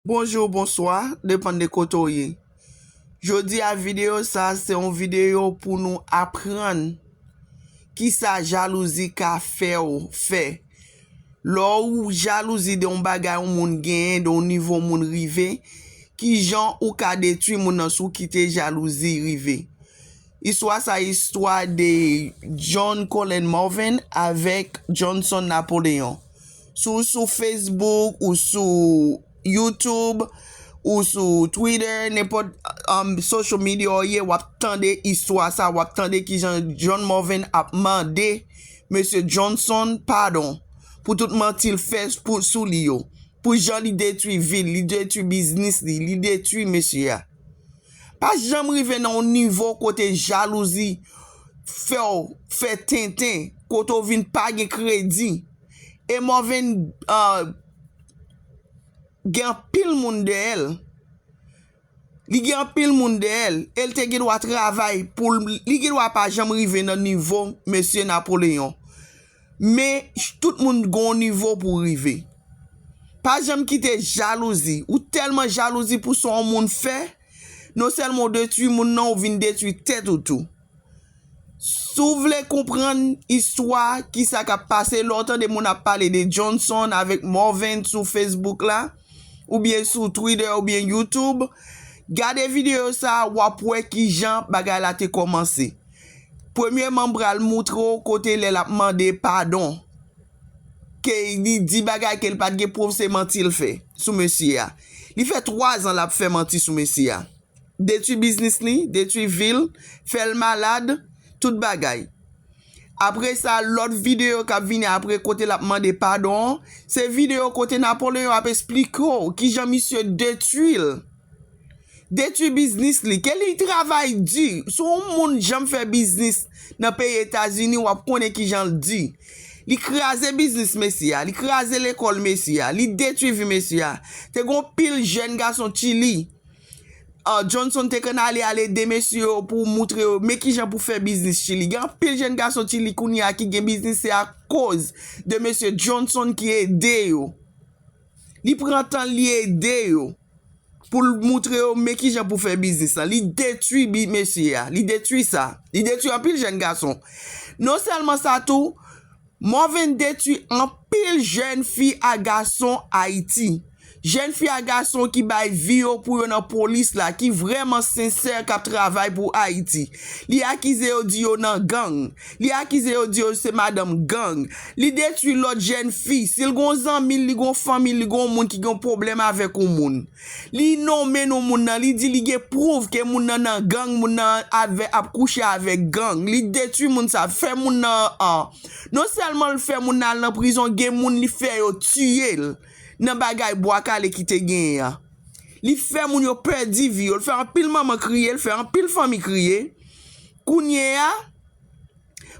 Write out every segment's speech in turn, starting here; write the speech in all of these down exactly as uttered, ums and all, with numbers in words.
Bonjou, bonswa, depann de kote w ye. Jodi a, videyo sa a se yon videyo pou nou aprann kisa jalouzi ka fè w fè. Lè w jalouzi de yon bagay yon moun genyen, de yon nivo moun rive, kijan ou ka detwi moun nan si w kite jalouzi rive. Istwa sa, istwa de John Colin Morvan avèk Johnson Napoleon. Si w sou Facebook ou sou YouTube ou sou Twitter, nenpòt um, social media w ye, w ap tande istwa sa, w ap tande kijan John Morvan ap mande mesye Johnson padon pou tout manti l fè pou, sou li yo, pou jan li detwi vi l, li detwi biznis li, li detwi mesye a. Pa janm rive nan yon nivo kote jalouzi fè w fè tenten, kote w vin pa gen kredi. E Morvan uh, gen anpil moun dèyè l. Li gen anpil moun dèyè l. E l te gen dwa travay pou l. Li gen dwa pa janm rive nan nivo mesye Napoleon. Men tout moun gen yon nivo pou rive. Pa janm kite jalouzi. Ou tèlman jalouzi pou sa yon moun fè, non sèlman w detwi moun nan, ou vin detwi tèt ou tou. Si w vle konprann istwa, kisa k ap pase, lè w tande moun ap pale de Johnson avèk Morvan sou Facebook la, oubyen sou Twitter oubyen YouTube, gade videyo sa a, w ap wè kijan bagay la te kòmanse. Premyèman, m pral moutre w kote lè l ap mande padon. Ke li di bagay ke l pa t gen pwouv, se manti l fè sou mesye a. Li fè twa zan l ap fè manti sou mesye a. Detwi biznis li, detwi vi l, fè l malad, tout bagay. Apre sa, lòt videyo k ap vini apre kote l ap mande padon an, se videyo kote Napoleon ap esplike w kijan misye detwi l. Detwi biznis li. Ke li travay di. Si yon moun janm fè biznis nan peyi Etazini, w ap konnen kijan l di. Li kraze biznis mesye a, li kraze lekòl mesye a, li detwi vi mesye a. Te gen yon pil jèn gason Chili. Ah, Johnson te konn ale, al ede mesye yo pou moutre yo men kijan pou fè biznis Chili. Gen anpil jèn gason Chili kounye a ki gen biznis, se akoz de mesye Johnson ki ede yo. Li pran tan l, li ede yo pou l moutre yo men kijan pou fè biznis lan. Li detwi bi mesye a. Li detwi sa. Li detwi anpil jèn gason. Non sèlman sa tou, Morvan detwi anpil jèn fi a gason Ayiti. Jèn fi a gason ki bay vi yo pou yo nan polis la, ki vrèman sensè, k ap travay pou Ayiti. Li akize yo di yo nan gang. Li akize yo di yo se madanm gang. Li detwi lòt jèn fi. Si l gon zanmi l, li gon fanmi l, li gon moun ki gen pwoblèm avèk yon moun. Li nonmen non moun nan, li di li gen pwouv ke moun nan nan gang, moun nan avè, ap kouche avèk gang. Li detwi moun sa, fè moun nan an. Non sèlman l fè moun nan al nan prizon, gen moun li fè yo tiye l nan bagay bwa kale ki te genyen an. Li fè moun yo pèdi vi yo, l fè anpil manman kriye, l fè anpil fanmi kriye. Kounye a,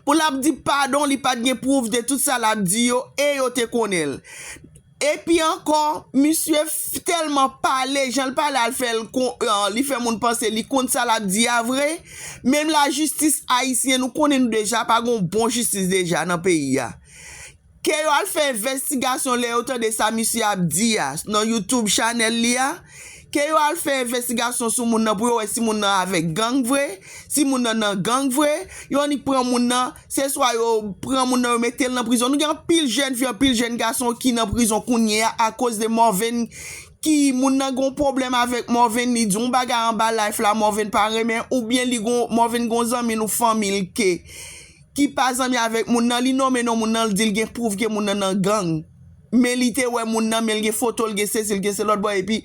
pou l ap di padon, li pa t gen pwouv de tout sa l ap di yo, e yo te konnen l. Epi ankò, misye f- tèlman pale, jan l pale a, l fè l kon- ah, li fè moun panse li konn sa l ap di a vre. Menm lajistis ayisyen, nou konnen nou deja pa gen yon bon jistis deja nan peyi a. Ke yo al fè envestigasyon lè yo tande sa misye ap di a nan YouTube chanèl li a. Ke yo al fè envestigasyon sou moun nan pou yo wè si moun nan avèk gang vre, si moun nan nan gang vre. Yo annik pran moun nan, se swa yo pran moun nan, yo mete l nan prizon. Nou gen anpil jèn fi, anpil jèn gason ki nan prizon kounye a akoz de Morvan, ki moun nan gon pwoblèm avèk Morvan, li di yon bagay anba live la, Morvan pa renmen, oubyen li gon, Morvan gon zanmi l ou fanmi l ke ki pa zanmi avèk moun nan, li nonmen non moun nan, li di l gen pwouv ke moun nan nan gang. Men li te wè moun nan, men l gen foto l, gen sesi l, gen se lòt bò, epi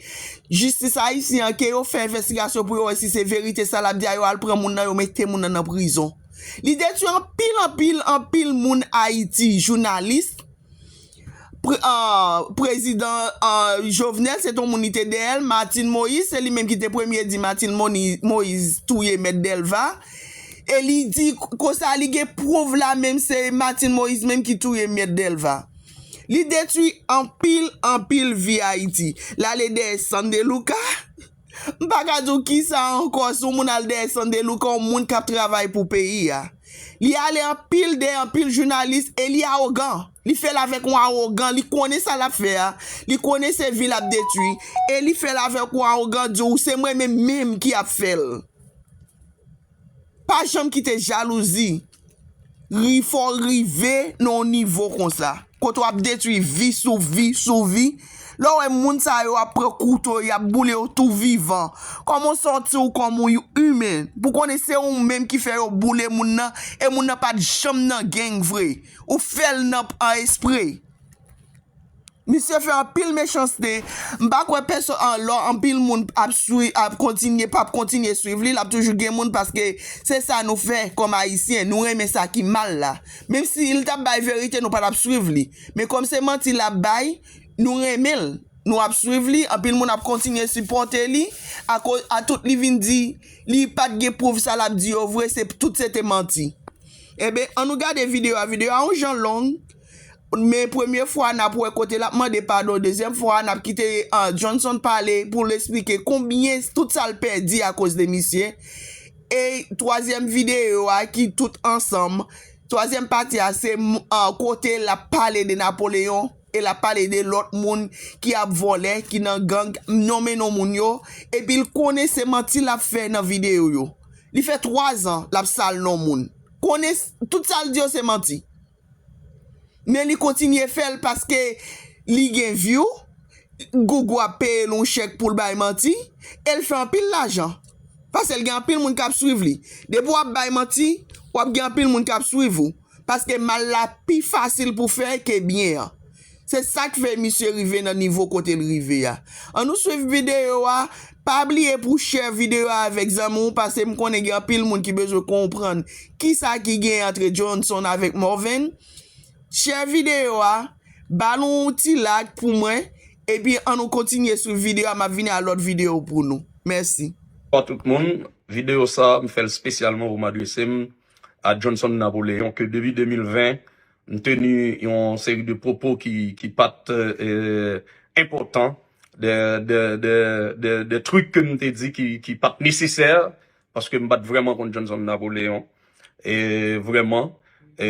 jistis ayisyen an, ke yo fè envestigasyon pou yo wè si se verite sa l ap di a, yo al pran moun nan, yo mete moun nan nan prizon. Li detwi anpil, anpil, anpil moun Ayiti, jounalis, pre- ah, prezidan ah, Jovenel, se te yon moun li te dèyè l, Martine Moïse, se li menm ki te premye di Martine Moni- Moïse touye mèt Delva. E li di k- konsa li gen pwouv la menm se Martine Moïse menm ki touye mèt Delva. Li detwi anpil, anpil vi Ayiti. L ale dèyè Sandelouka. M pa ka di w kisa ankò, si yon moun al dèyè Sandelouka, yon moun k ap travay pou peyi a. Li ale anpil dèyè anpil jounalis e li awogan. Li fè l avèk yon awogan, li konnen sa l ap fè a, li konnen se vi l ap detwi, e li fè l avèk yon awogan, di w se mwen menm menm ki ap fè l. Pa janm kite jalouzi ri fè w rive nan yon nivo konsa. Kote w ap detwi vi sou vi sou vi. Lè w wè moun sa yo ap pran kouto, y ap boule yo tou vivan. Kòman w santi w kòm yon imen? Pou konnen se ou menm ki fè yo boule moun nan, e moun nan pa t janm nan gang vre. Ou fè l nan an espre. Misye fè anpil mechanste. M pa kwè pèsonn, an lò, anpil moun ap swi, ap kontinye, p ap kontinye swiv li, l ap toujou gen moun, paske se sa nou fè kòm Ayisyen, nou renmen sa ki mal la. Menm si l t ap bay verite, nou pa t ap swiv li. Men kòm se manti l ap bay, nou renmen l. Nou ap swiv li, anpil moun ap kontinye sipòte li, akoz a tout li vin di, li pa t gen pwouv sa l ap di yo vre, se tout se te manti. Eben, ann nou gade videyo a. Videyo a yon jan long, men premye fwa n ap wè kote l ap mande padon, dezyèm fwa n ap kite, ah, Johnson pale pou l esplike konbyen tout sa l pèdi akoz de misye. E twazyèm videyo a ki tout ansanm, twazyèm pati a se m-, ah, kote l ap pale de Napoleyon e l ap pale de lòt moun ki ap vòlè, ki nan gang, nonmen non moun yo, epi l konnen se manti l ap fè nan videyo yo. Li fè twa zan l ap sal non moun. Konnen s-, tout sa l di yo se manti. Men li kontinye fè l paske li gen view, Google ap peye l yon chèk pou l bay manti, e l fè anpil lajan. Paske l gen anpil moun k ap swiv li. Depi w ap bay manti, w ap gen anpil moun k ap swiv ou. Paske mal la pi fasil pou fè ke byen an. Se sa k fè misye rive nan nivo kote l rive a. Ann nou swiv videyo a. Pa bliye pou share videyo a avèk zanmi w, paske m konnen gen anpil moun ki bezwen konprann kisa ki gen antre Johnson avèk Morvan. Share videyo a, ba l yon ti like pou mwen, epi ann nou kontinye swiv videyo a, m ap vini a lòt videyo pou nou. Mèsi. Bonswa tout moun. Videyo sa, m fè l espesyalman pou m adrese m a Johnson Napoleon, ke depi de mil ven, m teni yon seri de pwopo ki, ki pa t, euh, enpòtan, de, de, de, de, de trik ke m te di ki, ki pa t nesesè, paske m pa t vrèman konn Johnson Napoleon. E vrèman, e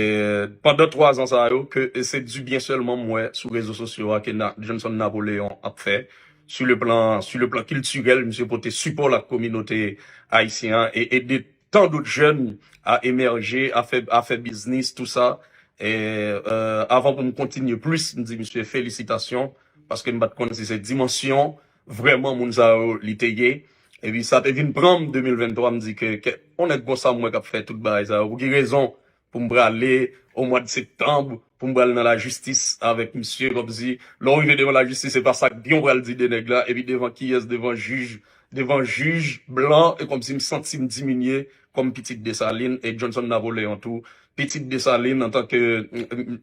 pandan twa zan sa yo, ke se dibyen sèlman m wè sou rezo sosyo a ke na, Johnson Napoleon ap fè. Sou le plan, sou le plan kiltirèl, misye pote sipò la kominote ayisyen an e ede tan dòt jèn a emèje, a fè, a fè biznis, tou sa. E, euh, avan pou m kontinye plis, m di misye felisitasyon, paske m pa t konn si se dimansyon vrèman moun sa yo li te ye. Epi sa te vin pran m de mil venntwa, m di ke, ke yon nèg konsa m wè k ap fè tout bagay sa yo. Pou ki rezon pou m prale o mwa de septanm, pou m pral nan lajistis avèk misye, kòmsi lè w rive devan lajistis, se pa sa k byen w pral di de nèg la, epi devan kiyès, devan jij, devan jij blan, e kòmsi m santi m diminye kòm pitit Desalin, e Johnson Napoleon tou, pitit Desalin antanke,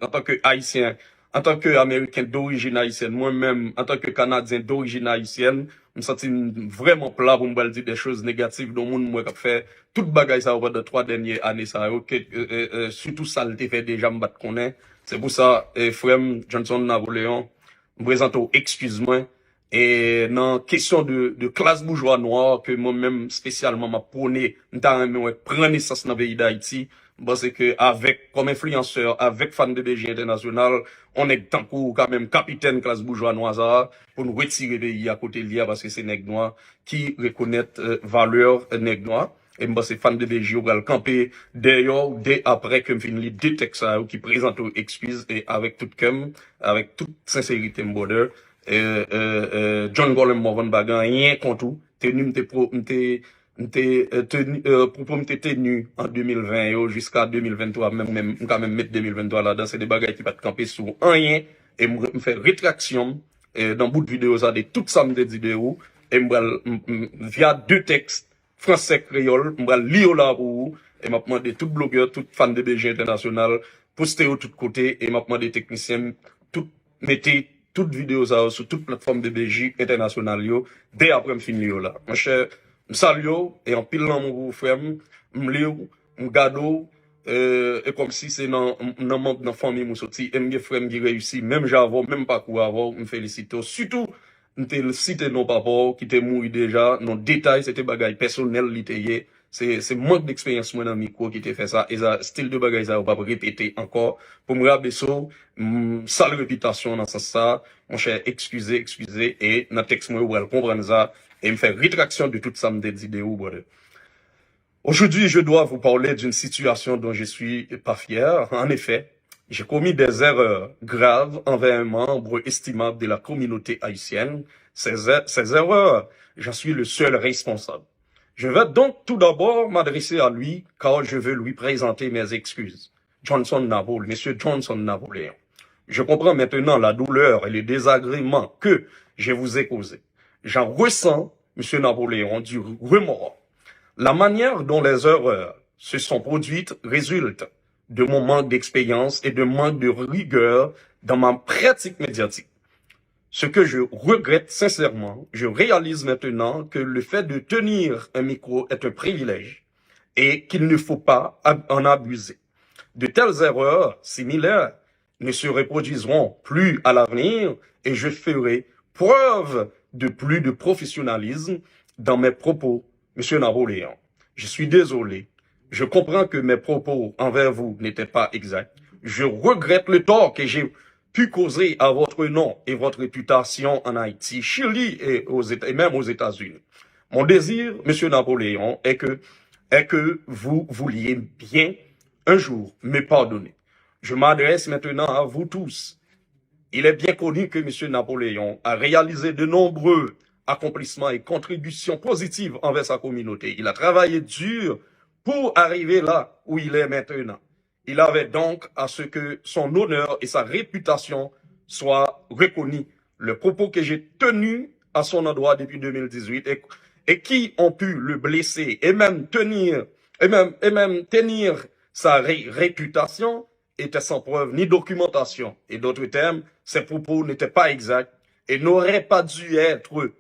antanke Ayisyen, antanke Ameriken dorijin ayisyèn, mwen menm, antanke Kanadyen dorijin ayisyèn, m santi m vrèman pla pou m pral di de choz negatif de yon moun m wè k ap fè tout bagay sa yo pandan twa dènye ane sa yo, ke, e, e, e, sitou sa l te fè deja m pa t konnen. Se pou sa, e, frè m, Johnson Napoleon, m prezante w ekskiz mwen. E nan kesyon de, de klas boujwa nwa ke mwen menm espesyalman m ap pwone, m ta renmen wè pran nesans nan peyi Dayiti. M panse ke avèk, kòm enfliyansè, avèk Fan de B J Entènasyonal, on nèg tankou w ka menm kapitèn klas boujwa nwa sa a, pou n retire peyi a kote l ye a, paske se nèg nwa ki rekonèt, eh, valè nèg nwa. E m panse Fan de B J yo pral kanpe dèyè w dè aprè ke m fin li de tèks sa yo ki prezante w ekskiz e avèk tout kè m, avèk tout senserite m, brother. Eh, eh, eh, John Colem Morvan pa gen anyen kont ou. Teni m te pwo-, m te, m te, eh, teni, eh, pwopo m te teni an de mil ven yo jiska de mil venntwa, menm, menm, m ka menm met de mil venntwa ladan, se de bagay ki pa t kanpe sou anyen. E m, m fè retraksyon m, eh, nan bout videyo sa de tout sa m te di de ou. E m pral, m, m, via de tèks, fransè, kreyòl, m pral li yo la pou ou, e m ap mande tout blogè, tout fan de B J Entènasyonal, poste yo tout kote, e m ap mande teknisyen m, tout, mete tout videyo sa yo sou tout platfòm de B J Entènasyonal yo, dè aprè m fin li yo la. Monchè, m salye w, e anpil lanmou pou ou, frè m, m li w, m gade w, e, e kòmsi se nan, nan manm nan fanmi m ou soti, e m gen frè m ki reyisi, menm jan avè w, menm pakou avè w, m felisite w. Sitou, m te site non papa w ki te mouri deja, non detay, se te bagay pèsonèl li te ye, Se, se mank deksperyans mwen nan mikwo ki te fè sa. E sa, stil de bagay sa yo p ap repete ankò. Pou m rabese w, m sal repitasyon w nan sans sa. Monchè, eskize, eskize. E nan tèks mwen, ou pral konprann sa. E m fè retraksyon de tout sa m te di de ou, brother. Aujourd'hui, je dois vous parler d'une situation dont je suis pas fier. En effet, j'ai commis des erreurs graves envers un membre estimable de la communauté haïtienne. Ces, er- ces erreurs, j'en suis le seul responsable. Je vais donc tout d'abord m'adresser à lui car je veux lui présenter mes excuses. Johnson Napoléon, Monsieur Johnson Napoléon. Je comprends maintenant la douleur et le désagrément que je vous ai causé. J'en ressens, Monsieur Napoléon, du remords. La manière dont les erreurs se sont produites résulte de mon manque d'expérience et de manque de rigueur dans ma pratique médiatique. Ce que je regrette sincèrement, je réalise maintenant que le fait de tenir un micro est un privilège et qu'il ne faut pas ab- en abuser. De telles erreurs similaires ne se reproduiront plus à l'avenir et je ferai preuve de plus de professionnalisme dans mes propos, Monsieur Napoléon. Je suis désolé. Je comprends que mes propos envers vous n'étaient pas exacts. Je regrette le tort que j'ai pu causer à votre nom et votre réputation en Haïti, Chili et, aux Éta- et même aux États-Unis. Mon désir, Monsieur Napoléon, est que, est que vous vouliez bien un jour me pardonner. Je m'adresse maintenant à vous tous. Il est bien connu que Monsieur Napoléon a réalisé de nombreux accomplissements et contributions positives envers sa communauté. Il a travaillé dur pour arriver là où il est maintenant. Il avait donc à ce que son honneur et sa réputation soient reconnus. Les propos que j'ai tenus à son endroit depuis deux mille dix-huit et, et qui ont pu le blesser et même tenir, et même, et même tenir sa ré- réputation étaient sans preuve ni documentation. Et d'autres termes, ces propos n'étaient pas exacts et n'auraient pas dû être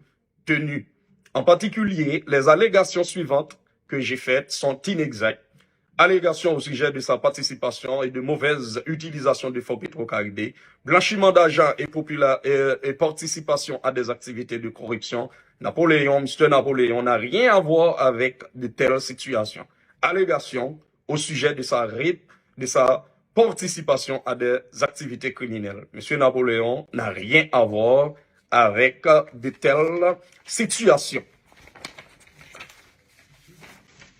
tenus. En particulier, les allégations suivantes que j'ai faites sont inexactes. Allégations au sujet de sa participation et de mauvaise utilisation de fonds Petro-Caribé, blanchiment d'argent et, popula- et, et participation à des activités de corruption. Napoléon, Monsieur Napoléon n'a rien à voir avec de telles situations. Allégations au sujet de sa, ré- de sa participation à des activités criminelles. Monsieur Napoléon n'a rien à voir avec de telles situations.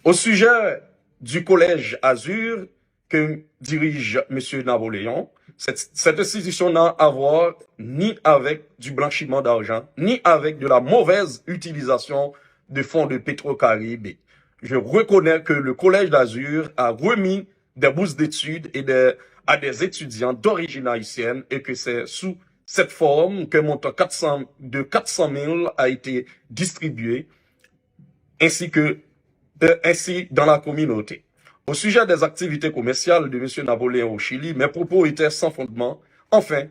Au sujet du collège Azur que dirige Monsieur Napoléon, cette, cette institution n'a à voir ni avec du blanchiment d'argent, ni avec de la mauvaise utilisation de fonds de Petro-Caribe. Je reconnais que le Collège d'Azur a remis des bourses d'études et des, à des étudiants d'origine haïtienne et que c'est sous cette forme qu'un montant quatre cents, de quatre cent mille a été distribué, ainsi que, euh, ainsi dans la communauté. Au sujet des activités commerciales de Monsieur Napoléon au Chili, mes propos étaient sans fondement. Enfin,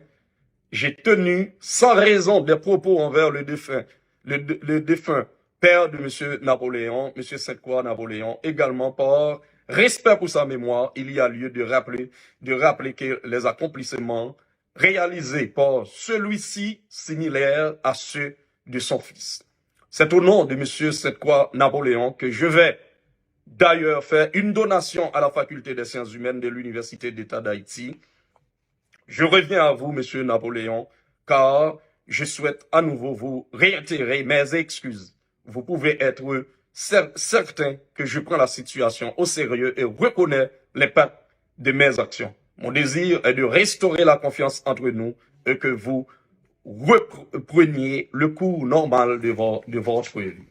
j'ai tenu sans raison des propos envers le défunt, le, le défunt père de Monsieur Napoléon, Monsieur Sainte-Croix Napoléon, également par respect pour sa mémoire, il y a lieu de rappeler, de rappeler que les accomplissements réalisés par celui-ci similaires à ceux de son fils. C'est au nom de Monsieur Sainte-Croix Napoléon que je vais d'ailleurs faire une donation à la Faculté des Sciences Humaines de l'Université d'État d'Haïti. Je reviens à vous, Monsieur Napoléon, car je souhaite à nouveau vous réitérer mes excuses. Vous pouvez être cer- certain que je prends la situation au sérieux et reconnais l'impact de mes actions. Mon désir est de restaurer la confiance entre nous et que vous repreniez le cours normal de, vo- de votre vie.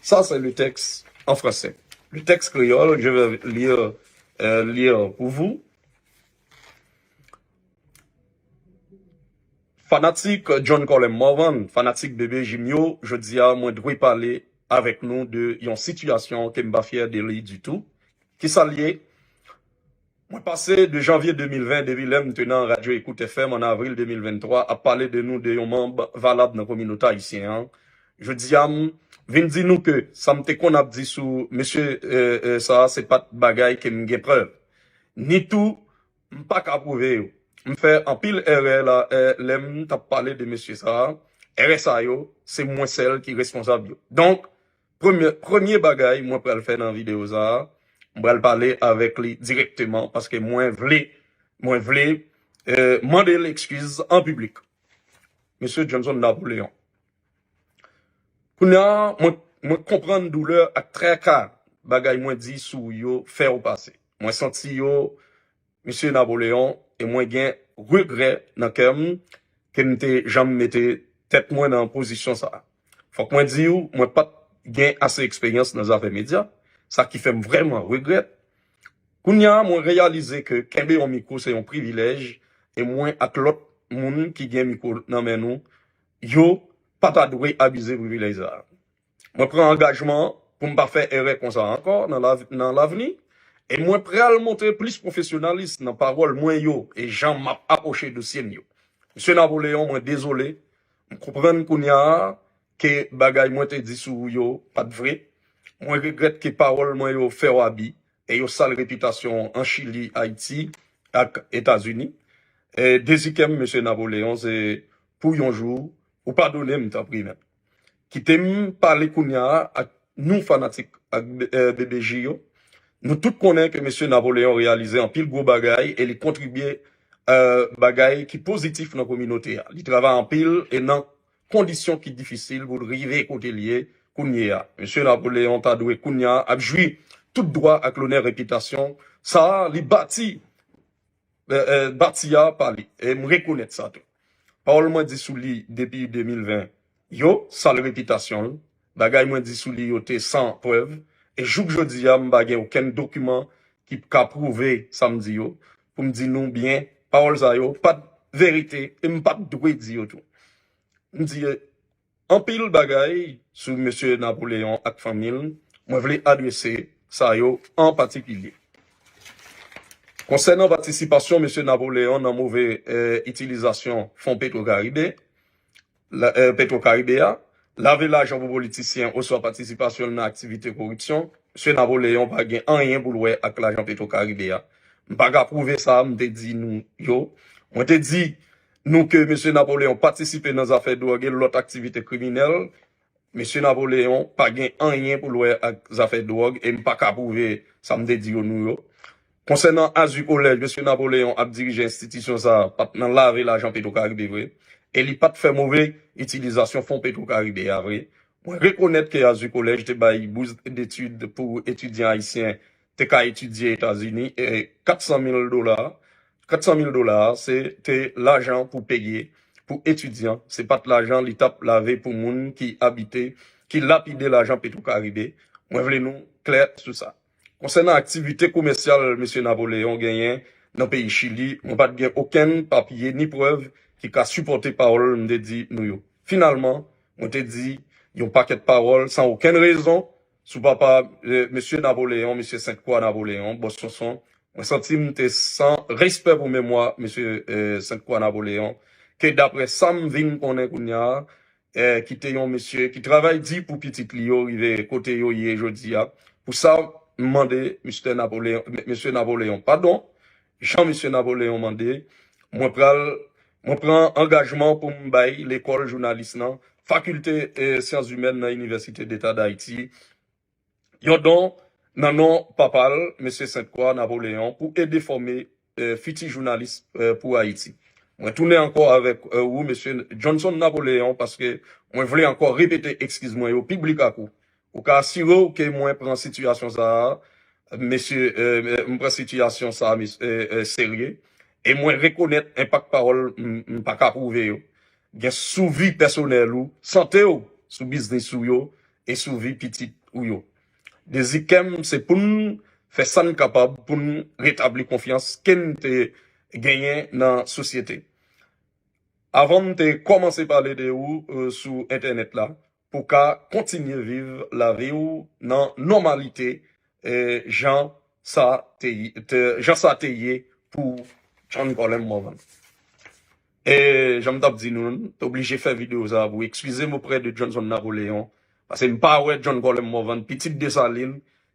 Ça, c'est le texte en français. Le texte créole, je vais lire, euh, lire pour vous. Fanatik John Colem Morvan, fanatik Bebe Jim yo, jodi a mwen dwe pale avèk nou de yon sitiyasyon ke m pa fyè de li ditou. Kisa l ye? Mwen pase de janvye de mil ven, depi lè m te nan Radyo Ecoute F M an avril de mil venntwa, ap pale de nou de yon manm valab nan kominote ayisyen an. Jodi a, m vin di nou ke sa m te konn ap di sou mesye, euh, euh, sa a, se pa t bagay ke m gen prèv. Ni tou, m pa ka pwouve yo. M fè anpil erè la, eh, lè m t ap pale de mesye sa a. Erè sa yo, se mwen sèl ki responsab yo. Donk, Premye, premye bagay mwen pral fè nan videyo sa a, mwen pral pale avèk li dirèkteman paske mwen vle, mwen vle euh, mande l ekskiz an piblik. Mesye Johnson Napoleon. Kounye a, mwen, mwen konprann doulè ak traka bagay mwen di sou ou yo fè w pase. Mwen santi yo, Mesye Napoleon, e mwen gen regrè nan kè m ke m te janm mete tèt mwen nan pozisyon sa a. Fòk mwen di w, mwen pa t gen ase eksperyans nan zafè medya, sa ki fè m vrèman regrèt. Kounye a, mwen reyalize ke kenbe yon mikwo se yon privilèj, e mwen ak lòt moun ki gen mikwo nan men nou, yo pa ta dwe abize privilèj sa a. Mwen pran angajman pou m pa fè erè konsa ankò nan lav- nan lavni, e mwen pral montre plis pwofesyonalis nan pawòl mwen yo e jan m ap apwoche dosye m yo. Mesye Napoleon, mwen dezole, m konprann kounye a ke bagay mwen te di sou ou yo pa t vre. Mwen regrèt ke pawòl mwen yo fè w abi e yo sal repitasyon w an Chili, Ayiti ak Etazini. E dezi kè m, Mesye Napoleon, se pou yon jou ou padone m, tanpri, men. Kite m pale kounye a ak nou fanatik ak B- eh, B B J yo. Nou tout konnen ke Mesye Napoleon reyalize anpil gwo bagay e li kontribye eh, bagay ki pozitif nan kominote a. Li travay anpil e nan kondisyon ki difisil pou l rive kote l ye kounye a. Mesye Napoleon ta dwe kounye a ap jwi tout dwa ak lonè repitasyon sa a li bati eh, eh, bati a pa li. E m rekonèt sa tou. Pawòl mwen di sou li depi de mil ven yo sal repitasyon l. Bagay mwen di sou li yo te san prèv. E jouk jodi a, m pa gen okenn dokiman ki ka pwouve sa m di yo. Pou m di nou byen, pawòl sa yo pa t verite e m pa t dwe di yo tou. M di anpil bagay sou Mesye Napoleon ak fanmi l. Mwen vle adrese sa yo an patikilye. Konsènan patisipasyon Mesye Napoleon nan move eh, itilizasyon fon Petro Karibe, la- eh, Petro Karibe a, lave lajan pou politisyen oswa patisipasyon l nan aktivite koripsyon, Mesye Napoleon pa gen anyen pou l wè ak lajan Petro Karibe a. M pa ka pwouve sa m te di nou yo. Mwen te di nou ke Mesye Napoleon patisipe nan zafè dwòg e lòt aktivite kriminèl. Mesye Napoleon pa gen anyen pou l wè ak zafè dwòg e m pa ka pwouve sa m te di yo nou yo. Konsènan Azu Kolèj, Mesye Napoleon ap dirije enstitisyon sa a pa t nan lave lajan Petro Karibe vre. E li pa t fè move itilizasyon fon Petro Karibe a vre. Mwen rekonèt ke Azu Kolèj te bay bous detid pou etidyan ayisyen te ka etidye Etazini e kat san mil dola. Kat san mil dola a, se te lajan pou peye pou etidyan. Se pa t lajan li t ap lave pou moun ki abite, ki lapide lajan Petro Karibe. Mwen vle nou klè sou sa. Konsènan aktivite komèsyal Mesye Napoleon genyen nan peyi Chili, mwen pa t gen okenn papye ni prèv ki ka sipòte pawòl m te di nou yo. Finalman, mwen te di yon pakèt pawòl san okenn rezon sou papa eh, Mesye Napoleon, Mesye Sent Kwa Napoleon, Bòs Sonson. Mwen santi m te san respè pou memwa Mesye eh, Sent Kwa Napoleon, ke daprè sa m vin konnen kounye a, eh, ki te yon mesye ki travay di pou pitit li yo rive kote yo ye jodi a. Pou sa, m mande Mistè Napoleon, Mesye Napoleon padon, jan Mesye Napoleon mande, mwen pral, mwen pran angajman pou m bay lekòl jounalis nan, fakilte eh, syans imèn nan Inivèsite Deta Dayiti, yon don nan non papa l, Mesye Sent Kwa Napoleon, pou ede fòme eh, fiti jounalis eh, pou Ayiti. Mwen tounen ankò avèk eh, ou, Mesye Johnson Napoleon, paske mwen vle ankò repete ekskiz mwen yo piblik ak ou. Ou ka asire w ke mwen pran sitiyasyon sa a, mesye, eh, eh, m pran sitiyasyon sa a mes- eh, eh, serye, e mwen rekonèt enpak pawòl m m pa ka pwouve yo gen sou vi pèsonèl ou, sante w, sou biznis ou yo, e sou vi pitit ou yo. Dezi kè m se pou n fè sa n kapab pou n retabli konfyans ke n te genyen nan sosyete. Avan m te kòmanse pale de ou eh, sou entènèt la, pou ka kontinye viv lavi w nan nòmalite eh, jan sa te, te, jan sa te ye pou John Colem Morvan. E jan m t ap di nou, m te oblije fè videyo sa a pou eskize m oprè de Johnson Napoleon, paske m pa wè John Colem Morvan, pitit Desalin,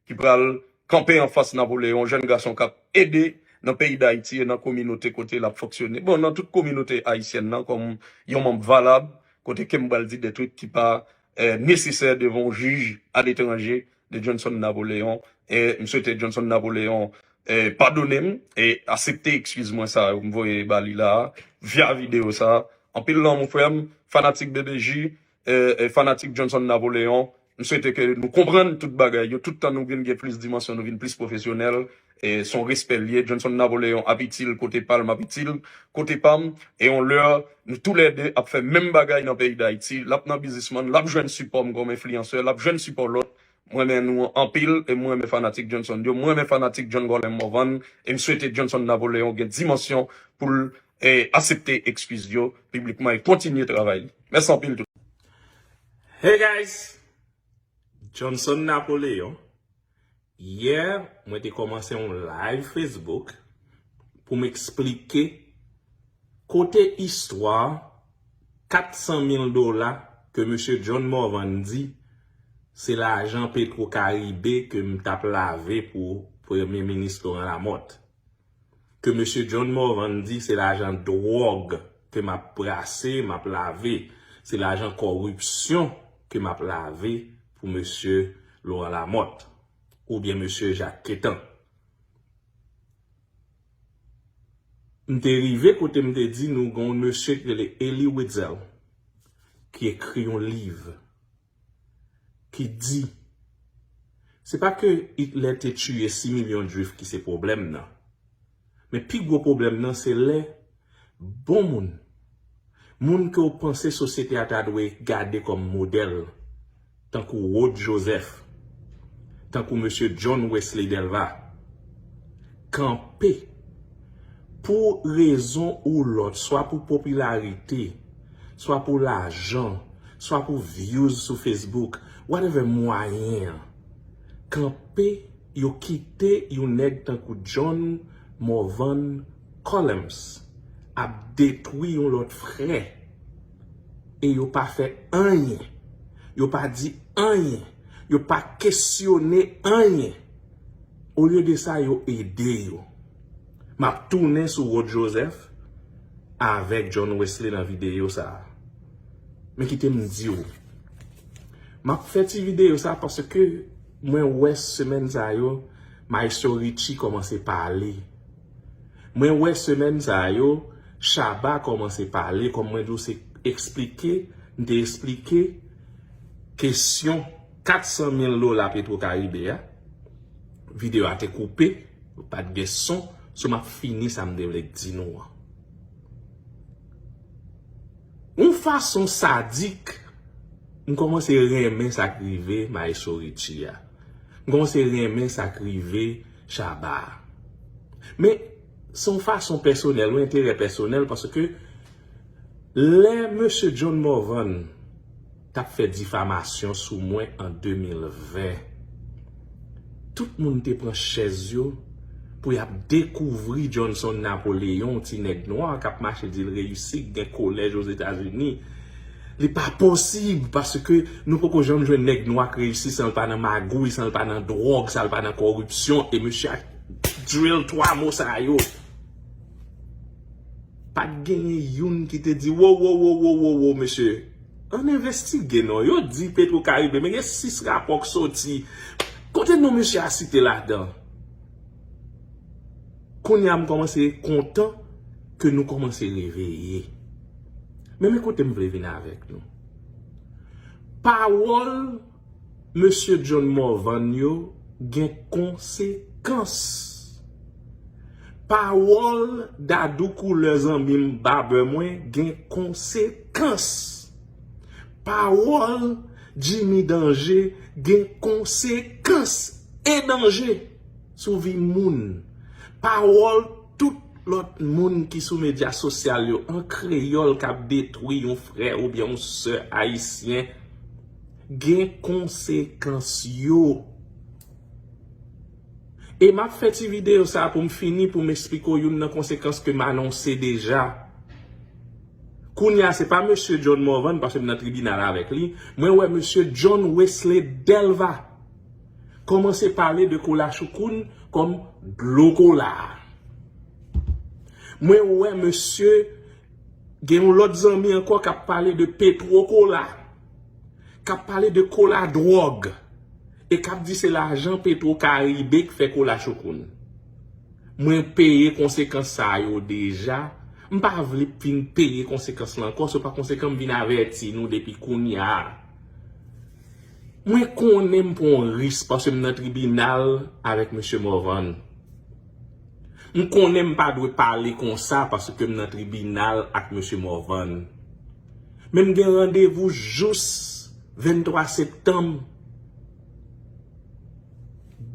ki pral kanpe anfas Napoleon, jèn gason k ap ede nan peyi Dayiti e nan kominote kote l ap fonksyone. Bon, nan tout kominote ayisyèn nan, kòm yon manm valab, kote ke m pral di de twit ki pa eh, nesesè devan yon jij aletranje de Johnson Napoléon. E m swete Johnson Napoléon, eh, padone m e aksepte eskiz mwen sa yo m voye ba li la a, via videyo sa a. Anpil lanmou, frè m, fanatik B B J, eh, eh, fanatik Johnson Napoléon. M swete ke nou konprann tout bagay yo. Tout tan nou vin gen plis dimansyon, nou vin plis pwofesyonèl. E se yon respè l ye. Johnson Napoléon ap itil kote pa l, m ap itil kote pa m. E yon lè, nou toulède ap fè menm bagay nan peyi Dayiti. L ap nan biznisman, l ap jwenn sipò m kòm enfliyansè, l ap jwenn sipò lòt. Mwen renmen nou anpil e mwen renmen fanatik Johnson yo. Mwen renmen fanatik John Colem Morvan e m swete Johnson Napoléon gen dimansyon pou l, eh, aksepte eskiz yo piblikman e kontinye travay li. Mèsi anpil tout. Hey guys! Johnson Napoléon. Yè, mwen te kòmanse yon live Facebook pou m eksplike kote istwa kat san mil dola ke mesye John Morvan di se lajan Petro Caribe ke m t ap lave pou Premye Minis Laurent Lamothe. Ke mesye John Morvan di se lajan dwòg ke m ap brase, m ap lave, se lajan kòripsyon ke m ap lave pou mesye Laurent Lamothe oubyen mesye Jacques Quetan. M te rive kote m te di nou gen yon mesye ki rele Elie Wiesel ki ekri yon liv ki di, se pa ke Hitler te tiye sis milyon Jwif ki se pwoblèm nan. Men pi gwo pwoblèm nan se lè bon moun, moun ke w panse sosyete a ta dwe gade kòm modèl, tankou Rod Joseph, tankou mesye John Wesley Delva, kanpe pou rezon ou lòt, swa pou popilarite, swa pou lajan, swa pou views sou Facebook, whatever mwayen an, kanpe, yo kite yon nèg tankou John Morvan Colem ap detwi yon lòt frè e yo pa fè anyen, yo pa di anyen, yo pa kesyone anyen. Olye de sa, yo ede yo. M ap tounen sou Rod Joseph avèk John Wesley nan videyo sa a. Men kite m di w, m ap fè ti videyo sa a paske mwen wè semèn sa yo, Maestro Richie kòmanse pale. Mwen wè semèn sa yo, Shabba kòmanse pale, kòm mwen di w se eksplike, m te eksplike kesyon kat san mil dola Petro Caribe a. Videyo a te koupe, pa t gen son, so m ap fini sa m te vle di nou an. Yon fason sadik, m kòmanse renmen sa k rive Maestro Richie a. M kòmanse renmen sa k rive Shabba a. Men, se yon fason pèsonèl, yon enterè pèsonèl, paske lè mesye John Morvan t ap fè difamasyon sou mwen an de mil ven, tout moun te pran chèz yo pou y ap dekouvri Johnson Napoléon, ti nèg nwa k ap mache di l reyisi, k gen kolèj Ozetazini. Li pa posib, paske nou poko janm jwenn nèg nwa k reyisi san l pa nan magouy, san l pa nan dwòg, san l pa nan kòripsyon, e mesye a drill twa mo sa yo. Pa t genyen youn ki te di, wo, wo, wo, mesye, ann envestige non. Yo di Petro Caribe, men gen sis rapò k soti. Kote non mesye a site ladan? Kounye a m kòmanse kontan ke nou kòmanse reveye. Men, men kote m vle vin avèk nou. Pawòl mesye John Morvan yo gen konsekans. Pawòl Dadou Koulè zanmi m, babè mwen, gen konsekans. Pawòl Jimmy Danje gen konsekans e danje sou vi moun. Pawòl tout lòt moun ki sou medya sosyal yo an kreyòl k ap detwi yon frè oubyen yon sè ayisyen gen konsekans yo. E m ap fè ti videyo sa a pou m fini, pou m eksplike w youn nan konsekans ke m anonse deja. Kounye a, se pa mesye John Morvan, paske m nan tribinal avèk li. Mwen wè mesye John Wesley Delva kòmanse pale de Kola Choukoun kòm dlo kola. Mwen wè mesye gen yon lòt zanmi ankò k ap pale de Petro Kola, k ap pale de kola dwòg e k ap di se lajan Petro Caribe k fè kola Choukoun. Mwen peye konsekans sa yo deja. M pa vle vin peye konsekans la ankò. Se pa konsekan m vin avèti nou depi kounye a. Mwen konnen m pran yon risk paske m nan tribinal avèk mesye Morvan. M konnen m pa dwe pale konsa paske m nan tribinal ak mesye Morvan. Men m gen randevou jous venntwa septanm,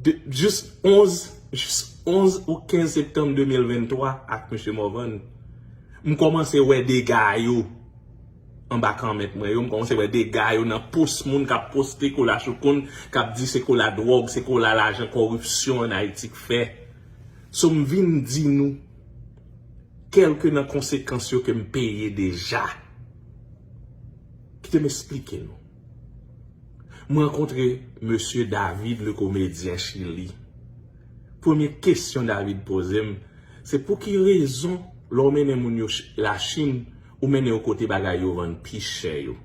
de, jous onz, jous onz ou kenz septanm de mil venntwa ak mesye Morvan. M kòmanse wè dega yo anba kòmantè mwen yo, m kòmanse wè dega yo nan pòs moun k ap poste kola Choukoun, k ap di se kola dwòg, se kola lajan kòripsyon ann Ayiti k fè. So m vin di nou kèlke nan konsekans yo ke m peye deja. Kite m esplike nou. M rankontre mesye David le komedyen Chili. Premye kesyon David poze m, se pou ki rezon lè w mennen moun yo Ch-, Lachin, ou mennen yo kote bagay yo vann pi chè yo?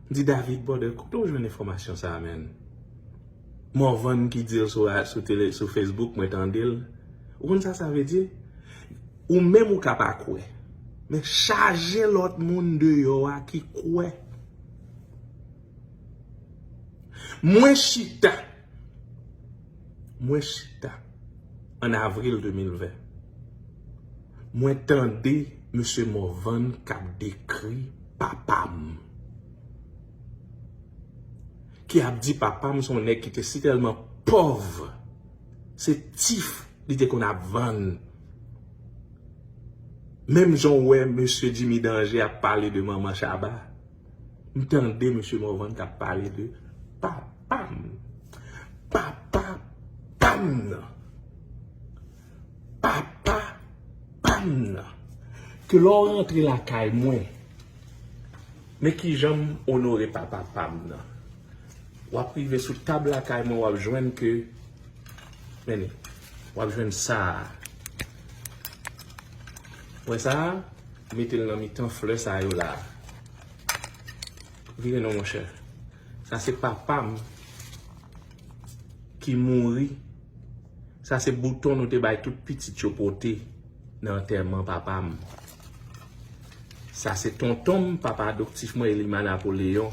M di, David, brother, kote w jwenn enfòmasyon sa a, man? Morvan ki di l sou, sou tele, sou Facebook, mwen tande l. Ou konn sa sa vle di? Ou menm ou ka pa kwè. Men chaje lòt moun deyò a ki kwè. Mwen chita. Mwen chita. An avril de mil ven. Mwen tande mesye Morvan k ap dekri papa m. Ki ap di papa m se yon nèg ki te sitèlman pòv. Se tif li te konn ap vann. Menm jan w wè mesye Jimmy Danger ap pale de manman Shabba, m tande mesye Morvan k ap pale de papa m. Papa pa m nan. Papa pa m nan. Ke lè w rantre lakay mwen, men kijan m onore papa pa m nan. W ap rive sou tab lakay mwen, w ap jwenn ke, men, w ap jwenn sa a. Wè sa a? Mete l nan mitan flè sa yo la. Vire non, monchè. Sa se papa m ki mouri. Sa se bouton nou te bay tout pitit yo pote nan antèman papa m. Sa se tonton m, papa adoptif mwen, Elima Napoleon.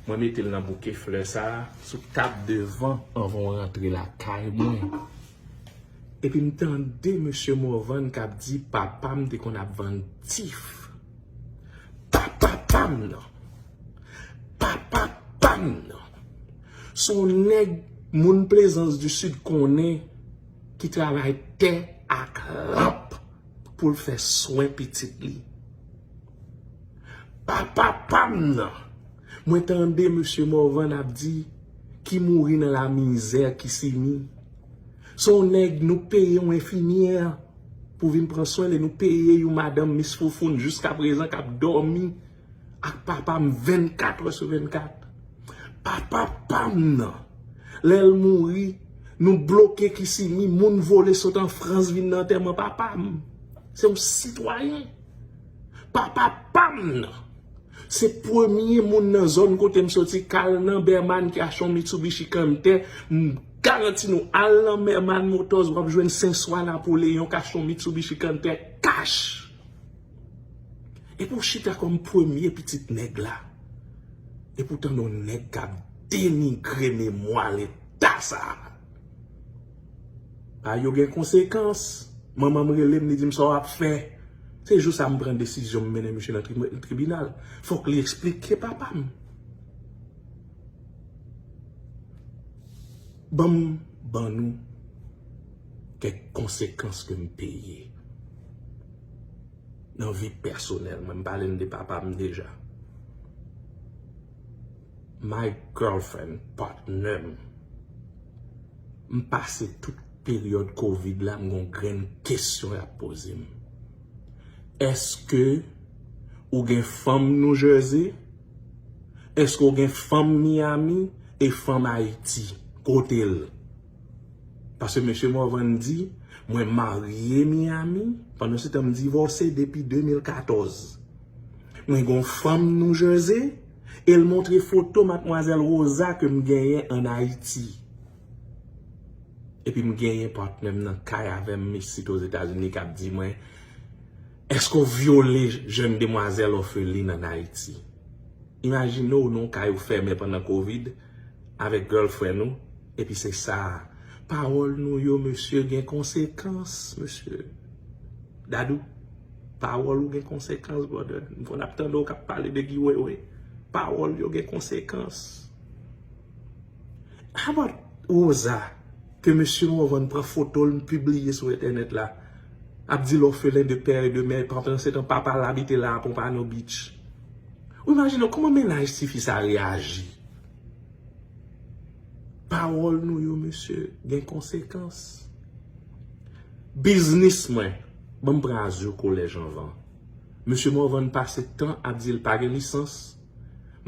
Mwen mete l nan bouke flè sa a sou tab devan anvan w rantre lakay mwen. Epi m tande mesye Morvan k ap di papa m te konn ap vann tif. Papa pa m nan. Papa pa m nan. Se yon nèg moun Plaisance du Sud konnen ki travay tè ak lanp pou l fè swen pitit li. Papa pa m nan. Mwen tande mesye Morvan ap di ki mouri nan lamizè Kisimi. Se yon nèg nou peye yon enfimyè pou vin pran swen li, nou peye yon madanm Miss Foufoun jiska prezan k ap dòmi ak papa m vennkat è sou vennkat. Papa pa m nan. Lè l mouri, nou bloke Kisimi, moun vole sot an Frans vin nan antèman papa m. Se yon sitwayen. Papa pa m nan. Se premye moun nan zòn kote m soti k al nan Berman ki achte yon Mitsubishi Canter. M garanti nou, al nan Berman Motors, w ap jwenn Senswa Napoleon k achte yon Mitsubishi Canter cash. Epi w chita kòm premye pitit nèg la. Epi w tande yon nèg k ap denigre memwa leta sa a. Bagay yo gen konsekans. Manman m rele m, li di m sa w ap fè. Se jou sa a m pran desizyon m mennen misye nan tri-, tribinal. Fòk li eksplike papa m. Ban m ban nou kèk konsekans ke m peye nan vi pèsonèl mwen. M pale n de papa m deja. My girlfriend, partner m. M pase tout peryòd kovid la, m gon grenn kesyon y ap poze m. Èske ou gen fanm New Jersey? Èske ou gen fanm Miami e fanm Ayiti? Kote l? Paske mesye Morvan di, mwen marye Miami, pandan se tan m divòse depi de mil katòz. Mwen gen yon fanm New Jersey E l montre foto Madmwazèl Rosa ke m genyen ann Ayiti. Epi m genyen patnè m nan kay avè m isit Ozetazini k ap di mwen, èske w vyole jèn demwazèl òfelin ann Ayiti? Imajine w nan yon kay ou fèmen pandan kovid avèk girlfriend ou, epi se sa. Pawòl nou yo, mesye, gen konsekans, mesye. Dadou, pawòl ou gen konsekans, brother. M konn ap tande w k ap pale de Guy Wewe. Pawòl yo gen konsekans. How about Rosa, ke mesye Morvan pran foto l, pibliye sou entènèt la, ap di l orphelin de père et de mère, pandan se tan papa l abite la a Pompano Beach. Ou imajine w kòman mennaj tifi sa reyaji? Pawòl nou yo, mesye, gen konsekans. Biznis mwen, ban m pran Azur College anvan. Mesye Morvan pase tan ap di l pa gen lisans,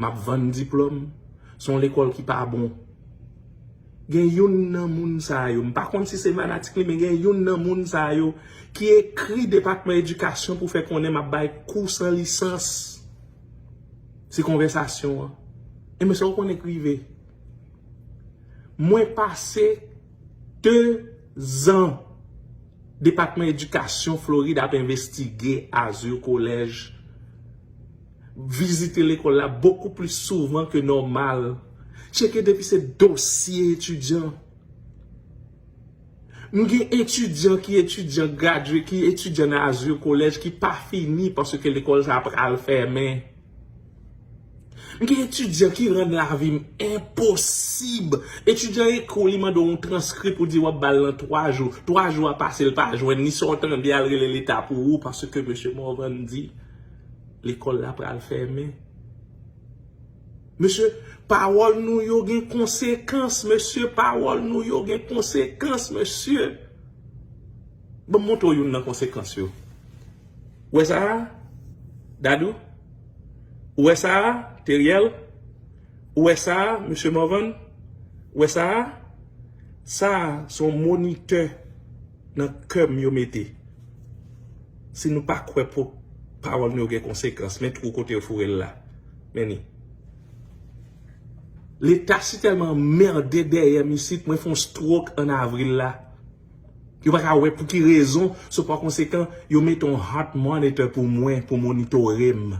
m ap vann diplòm, se yon lekòl ki pa bon. Gen youn nan moun sa yo, m pa konn si se fanatik li, men gen youn nan moun sa yo ki ekri Depatman Edikasyon pou fè konnen m ap bay kou san lisans. Se konvèsasyon an. E mesye, ou konnen k rive. Mwen pase de zan Depatman Edikasyon Florid ap envestige Azur College, vizite lekòl la bokou plis souvan ke nòmal, tcheke depi se dosye etidyan. M gen etidyan ki etidyan gradye, ki etidyan nan Azur College ki pa fini paske lekòl sa a pral fèmen. M gen etidyan ki rann lavi m enposib. Etidyan ekri w, li mande w yon transkrip, ou di w ap ba l nan twa jou. Twa jou a pase, l pa jwenn li. Sa w tande, al rele Leta pou ou, paske mesye Morvan di lekòl la pral fèmen. Mesye, pawòl nou yo gen konsekans, mesye. Pawòl nou yo gen konsekans, mesye. Ban m montre w youn nan konsekans yo. Ou wè sa a, Dadou? Ou wè sa a, Teriel? Ou wè sa a, mesye Morvan? Ou wè sa a? Sa a, se yon monitè nan kè m yo mete. Si nou pa kwè pou pawòl nou yo gen konsekans, men twou kote yo foure l la. Men ni. Leta si tèlman anmède dèyè m isit, mwen fè yon stroke ann avril la. Yo pa ka wè pou ki rezon, so pa konsekan, yo mete yon heart monitor pou mwen, pou monitore m.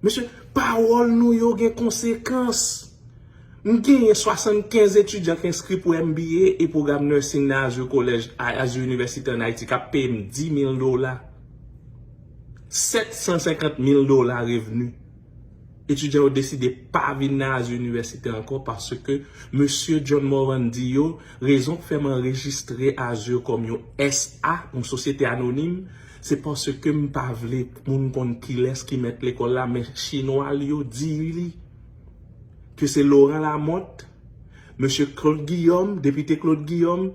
Mesye, pawòl nou yo gen konsekans. M genyen swasannkenz etidyan k enskri pou M B A e pwogram nursing nan Azur College, Azur University ann Ayiti, k ap peye m dis mil dola. Sèt san senkant mil dola revni. Etidyan yo deside pa vin nan Azur University ankò paske mesye John Morvan di yo, rezon k fè m anrejistre Azur kòm yon S A, yon sosyete anonim, se paske m pa vle moun konn kilès ki mèt lekòl la, men chinwa l yo di li ke se Laurent Lamothe, mesye Claude Guillaume, depite Claude Guillaume,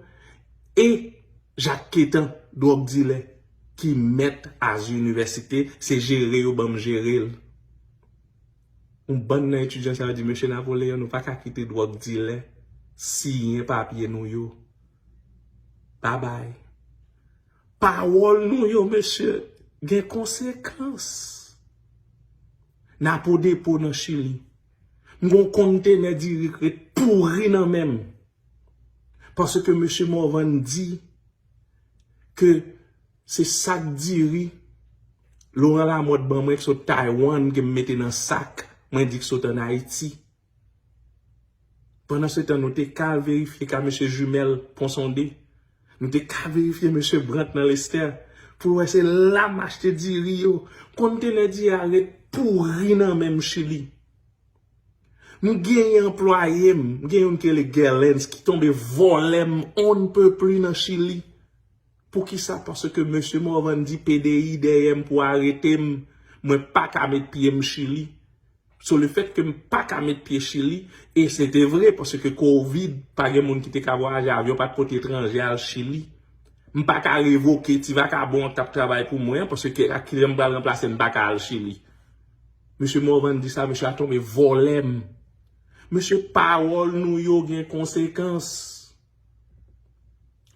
e Jacques Quétan, dwòg dilè, ki mèt Azur University, se jere yo ban m jere l. Yon bann nan etidyan sa yo di, mesye Napoleon, nou pa ka kite dwòg dilè siyen papye nou yo. Babay. Pawòl nou yo, mesye, gen konsekans. N a po depo nan Chili. M gon kontenè diri k ret pouri nan men m. Paske mesye Morvan di ke se sak diri Laurent Lamothe ban mwen k sot Taiwan ke m mete nan sak, mwen di k sot ann Ayiti. Pandan se tan, nou te ka al verifye ka mesye Jumel Ponsonde. Nou te ka verifye mesye Brandt nan Lestè pou l wè se la m achte diri yo. Kontenè diri a ret pouri nan men m Chili. M genyen anplwaye m, m gen youn ki rele Gerlens ki tonbe vòlè m on n pe pli nan Chili. Poukisa? Paske mesye Morvan di P D I dèyè m pou arete m, mwen pa ka met pye m Chili. So lefèt ke m pa ka met pye Chili, e se te vre, paske kovid, pa gen moun ki te ka vwayaje, avyon pa t pote etranje al Chili. M pa ka revoke ti vakabon an k t ap travay pou mwen an, paske ak kijan m pral ranplase, m pa ka al Chili. Mesye Morvan di sa, mesye a tonbe vòlè m. Mesye, pawòl nou yo gen konsekans.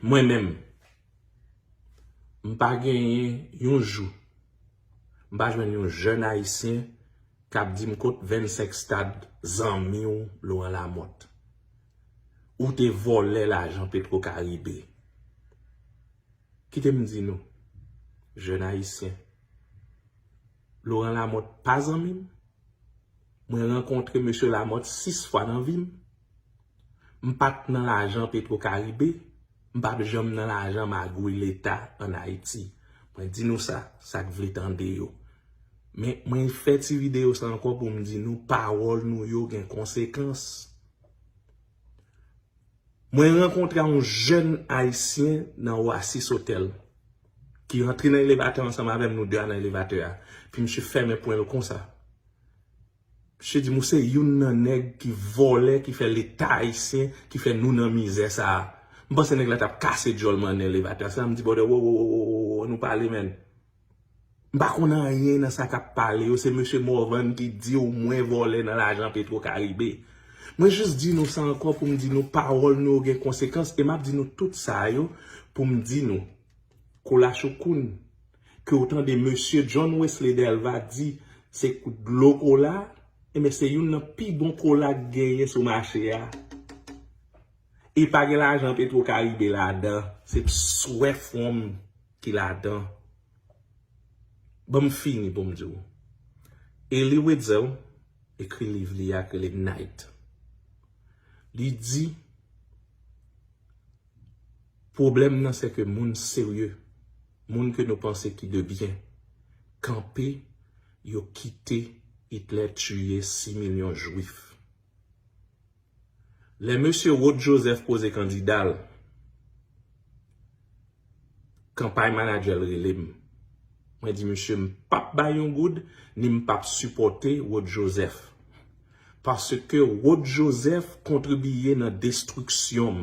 Mwen menm, m pa genyen yon jou, m pa jwenn yon jèn ayisyen k ap di m kot vennsenk stad zanmi w Laurent Lamothe. Ou te vòlè lajan Petro Caribe. Kite m di nou, jèn ayisyen, Laurent Lamothe pa zanmi m. Mwen rankontre mesye Lamothe sis fwa nan vi m. M pa t nan lajan Petro Caribe, m p ap janm nan lajan magouy Leta ann Ayiti. Mwen di nou sa, sa k vle tande yo. Men mwen fè ti videyo sa ankò pou m di nou pawòl nou yo gen konsekans. Mwen rankontre yon jèn ayisyen nan Oasis Hotel ki rantre nan elevatè ansanm avè m, nou de a nan elevatè a. Epi misye fèmen pwen l konsa. Misye di m, ou se youn nan nèg ki vòlè, ki fè Leta ayisyen, ki fè nou nan mizè sa a. M panse nèg la t ap kase djòl m anndan elevatè a. Se la m di, brother, wo, wo, wo, nou pale, menn. M pa konn anyen nan sa k ap pale yo. Se mesye Morvan ki di w mwen vòlè nan lajan Petro Caribe. Mwen jis di nou sa ankò pou m di nou pawòl nou yo gen konsekans. E m ap di nou tout sa yo pou m di nou, kola choukoun, ke w tande mesye John Wesley Delva di se kou dlo kola, enben se youn nan pi bon kola k genyen sou mache a. E pa gen lajan Petro Caribe ladan, se swè fwon m ki ladan. Ban m fini pou m di w. Elie Wiesel ekri liv li a k rele Night. Li di, pwoblèm nan se ke moun serye, moun ke nou panse ki de byen, kanpe, yo kite Hitler tiye sis milyon jwif. Lè mesye Rod Joseph poze kandida l, kanpay manadjè l rele m. Mwen di misye m p ap bay yon goud, ni m p ap sipòte Rod Joseph. Paske Rod Joseph kontribiye nan destriksyon m.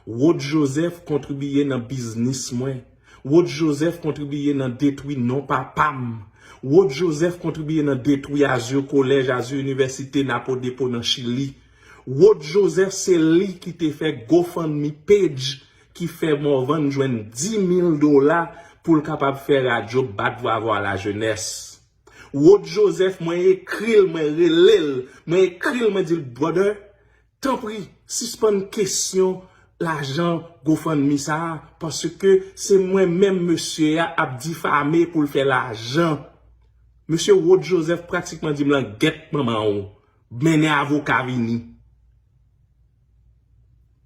Rod Joseph kontribiye nan biznis mwen. Rod Joseph kontribiye nan detwi non papa m. Rod Joseph kontribiye nan detwi Azur College, Azur Université, Napo Depo nan Chili. Rod Joseph se li ki te fè GoFundMe page ki fè Morvan jwenn dis mil dola pou l kapab fè radyo Bat Vwa Vwa Lajenès. Rod Joseph, mwen ekri l, mwen rele l, mwen ekri l, mwen di l, brother, tanpri, sispann kesyon lajan GoFundMe sa a, paske se mwen menm mesye a ap difame pou l fè lajan. Mesye Rod Joseph pratikman di m, langèt manman w, mennen avoka vini.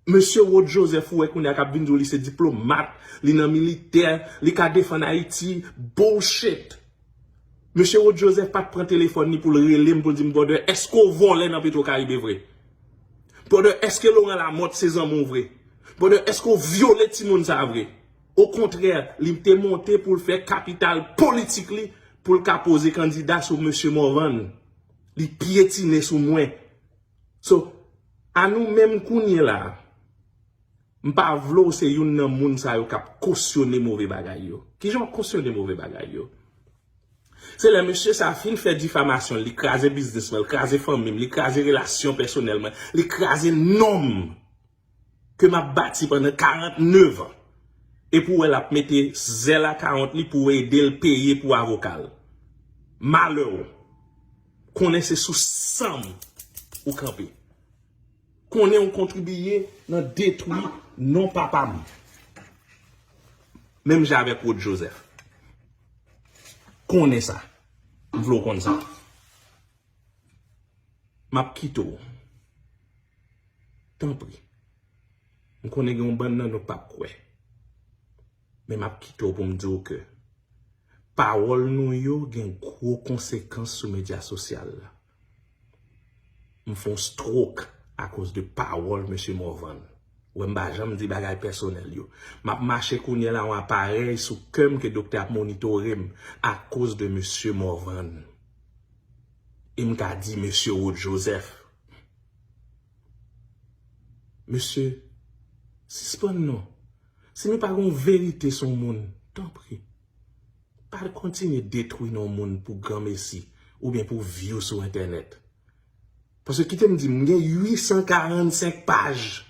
Mesye Rod Joseph, ou wè kounye a k ap vin di w li se diplomat, li nan militè, li ka defann Ayiti. Bullshit! Mesye Rod Joseph pa t pran telefòn li pou l rele m, pou l di m, brother, èske w vòlè nan Petro Caribe vre? Brother, èske Laurent Lamothe se zanmi w vre? Brother, èske w vyole timoun sa a vre? Okontrè, li te monte pou l fè kapital politik li, pou l ka poze kandida sou mesye Morvan. Li pyetine sou mwen. So, a nou menm kounye la, m pa vle w se youn nan moun sa yo k ap kosyone move bagay yo. Kijan w ap kosyone move bagay yo? Se lè mesye sa a fin fè difamasyon, li kraze biznis mwen, li kraze fanmi m, li kraze relasyon pèsonèl mwen, li kraze non m ke m ap bati pandan karannnev an. Epi w wè l ap mete zèl akawont li pou ede l peye pou avoka l. Malè w. Konnen se sou san m ou kanpe. Konnen w kontribiye nan detwi non papa m. Menm jan avèk Rod Joseph. Konnen sa. M vle w konn sa. M ap kite w. Tanpri. M konnen gen yon bann nan nou k p ap kwè. Men m ap kite w pou m di w ke pawòl nou yo gen gwo konsekans sou medya sosyal la. M fè yon stroke akoz de pawòl mesye Morvan. Ou wè m pa janm di bagay pèsonèl yo. M ap mache kounye a la yon aparèy sou kè m ke doktè ap monitore m akoz de mesye Morvan. E m ka di mesye Rod Joseph, mesye, sispann non. Si nou pa gen yon verite sou yon moun, tanpri, pa kontinye detwi non moun pou granmesi oubyen pou view sou entènèt. Paske kite m di, m gen uit san karannsenk paj.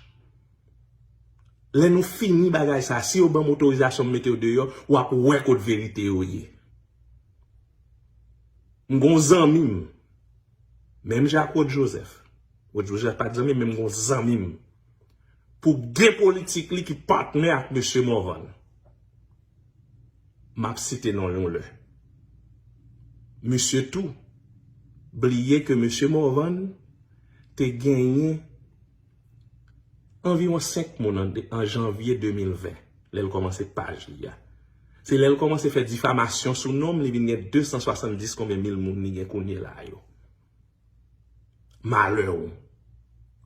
Lè nou fini bagay sa, si yo ban m otorizasyon m mete yo deyò, w ap wè kot verite yo ye. M gon zanmi m. Menm jan ak Rod Joseph. Rod Joseph pa t zanmi m, men m gon zanmi m. Pou gen politik li ki patnè ak mesye Morvan. M ap site non l yon lè. Misye tou bliye ke mesye Morvan te genyen anviwon senk moun an, an janvye de mil ven, lè l kòmanse paj li a. Se lè l kòmanse fè difamasyon sou non m, li vin gen de san swasanndis konbyen mil moun li gen kounye la yo. Malè w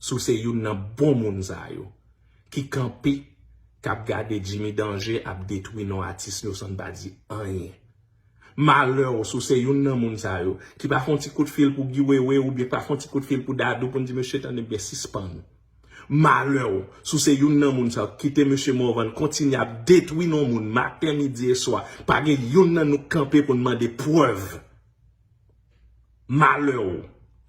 si w se youn nan bon moun sa yo ki kanpe, k ap gade Jimmy Danger ap detwi non atis yo san n pa di anyen. Malè w si w se youn nan moun sa yo ki pa fè yon ti kout fil pou Guy Wewe oubyen pa fè yon ti kout fil pou Dadou pou n di, mesye, tande byen, sispann. Malè w si w se youn nan moun sa yo ki kite mesye Morvan kontinye ap detwi non moun maten, midi e swa. Pa gen youn nan nou k kanpe pou n mande prèv. Malè w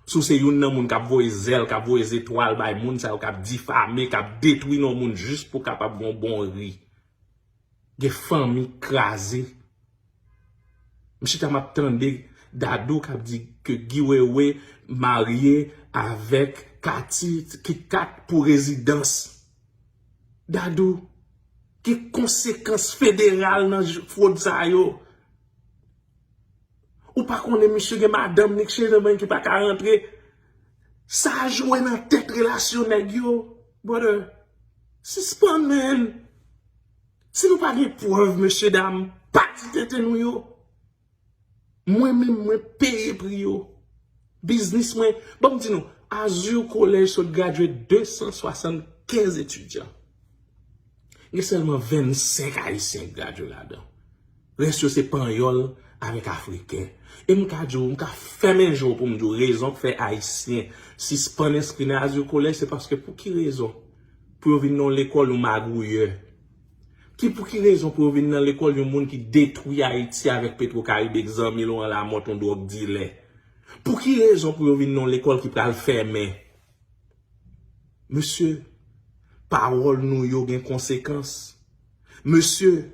si w se youn nan moun k ap voye zèl, k ap voye zetwal bay moun sa yo k ap difame, k ap detwi non moun jis pou kapab gen yon bon ri. Gen fanmi kraze. M chita m ap tande Dadou k ap di ke Guy Wewe marye avèk Katy Kit Kat pou rezidans. Dadou, gen konsekans federal nan j- fwod sa yo. Ou pa konnen misye gen madanm li k cheri nan men ki pa ka rantre. Sa jwe nan tèt relasyon nèg yo. Brother, sispann, man. Si nou pa gen prèv, mesye dam, pa di tenten nou yo. Mwen menm, mwen peye pri yo. Biznis mwen, ban m di nou, Azur College sot gradye de san swasannkenz etidyan. Gen sèlman vennsenk Ayisyen k gradye ladan. Rès yo se Panyòl avèk Afriken. E m ka di w, m ka fèmen je w pou m di w rezon k fè Ayisyen sispann enskri nan Azur College, se paske pou ki rezon? Pou yo vin nan yon lekòl yon magouyè. Ki pou ki rezon pou yo vin nan lekòl yon moun ki detwi Ayiti avèk Petro Caribe k zanmi Laurent Lamothe, yon dwòg dilè? Pou ki rezon pou yo vin nan yon lekòl ki pral fèmen? Mesye, pawòl nou yo gen konsekans. Mesye,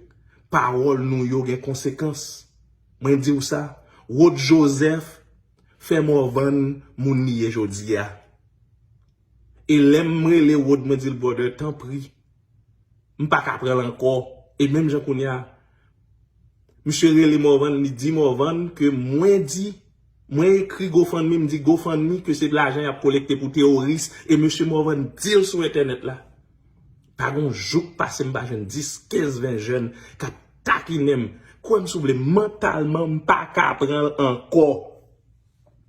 pawòl nou yo gen konsekans. Mwen di w sa, Rod Joseph fè Morvan moun li ye jodi a. E lè m rele Rod, mwen di l, brother, tanpri, m pa ka pran l ankò. E menm jan kounye a, misye rele Morvan, li di Morvan ke mwen di, mwen ekri GoFundMe, m di GoFundMe ke se lajan y ap kolekte pou teworis, e mesye Morvan di l sou entènèt la. Pa gon jou k pase m pa jwenn dis, kenz, ven jèn k ap takinen m. Kwè m si w vle, mantalman, m pa ka pran l ankò.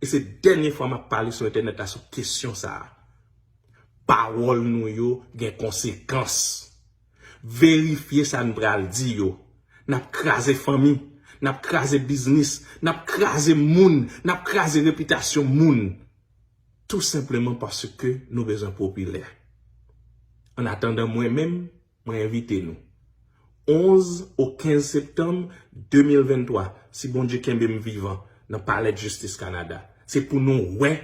E se dènye fwa m ap pale sou entènèt la sou kesyon sa a. Pawòl nou yo gen konsekans. Verifye sa n pral di yo. N ap kraze fanmi, n ap kraze biznis, n ap kraze moun, n ap kraze repitasyon moun. Tou senpleman paske nou bezwen popilè. Annatandan, mwen menm, mwen envite nou. Onz ou kenz septanm de mil venntwa, si Bondye kenbe m vivan, nan Palè Jistis Kanada. Se pou nou wè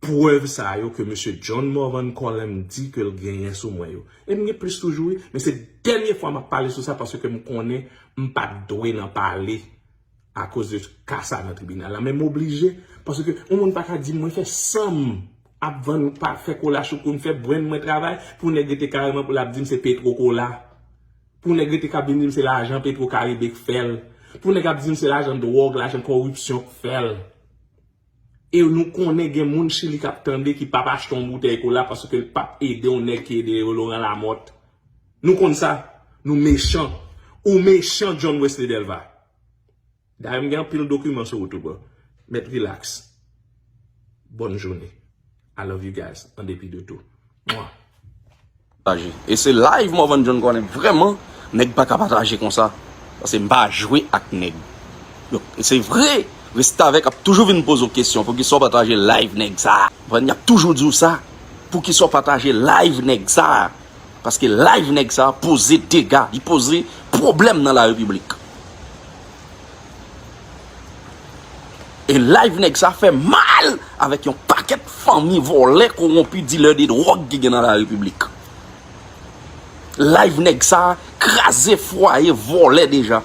prèv sa yo ke mesye John Morvan Colin di ke l genyen sou mwen yo. E m gen plis toujou, wi, men se dènye fwa m ap pale sou sa paske m konnen m pa t dwe nan pale akoz de ka sa nan tribinal la. Men m oblije, paske yon moun pa ka di m mwen fè san m ap vann, pa fè kola choukoun, fè brenn mwen travay, pou nèg rete kareman pou l ap di m se Petro Kola. Pou nèg rete k ap vin di m se lajan Petro Caribe k fè l. Pou nèg ap di m se lajan dwòg, lajan kòripsyon k fè l. E nou konnen gen moun Chili k ap tande ki p ap achte yon boutèy kola paske l p ap ede yon nèg ki ede yo, Laurent Lamothe. Nou konn sa. Nou mechan. Ou mechan, John Wesley Delva. Dayè, m gen anpil dokiman sou wout ou, bro. Mèt relax. Bonne journée. I love you guys. An depi de tou. Mwa. Pataje. E se live Morvan John Colin. Vrèman, nèg pa ka pataje konsa. Paske m pa jwe ak nèg. Donk, e se vre, restavèk ap toujou vin poze w kesyon. Poukisa w pataje live nèg sa? Konprann, y ap toujou di w sa. Poukisa w pataje live nèg sa? Paske live nèg sa poze dega, li poze pwoblèm nan larepiblik. E live nèg sa fè mal avèk yon pakèt fanmi vòlè, kowonpi, dilè de dwòg ki gen nan larepiblik. Live nèg sa kraze fwaye vòlè deja.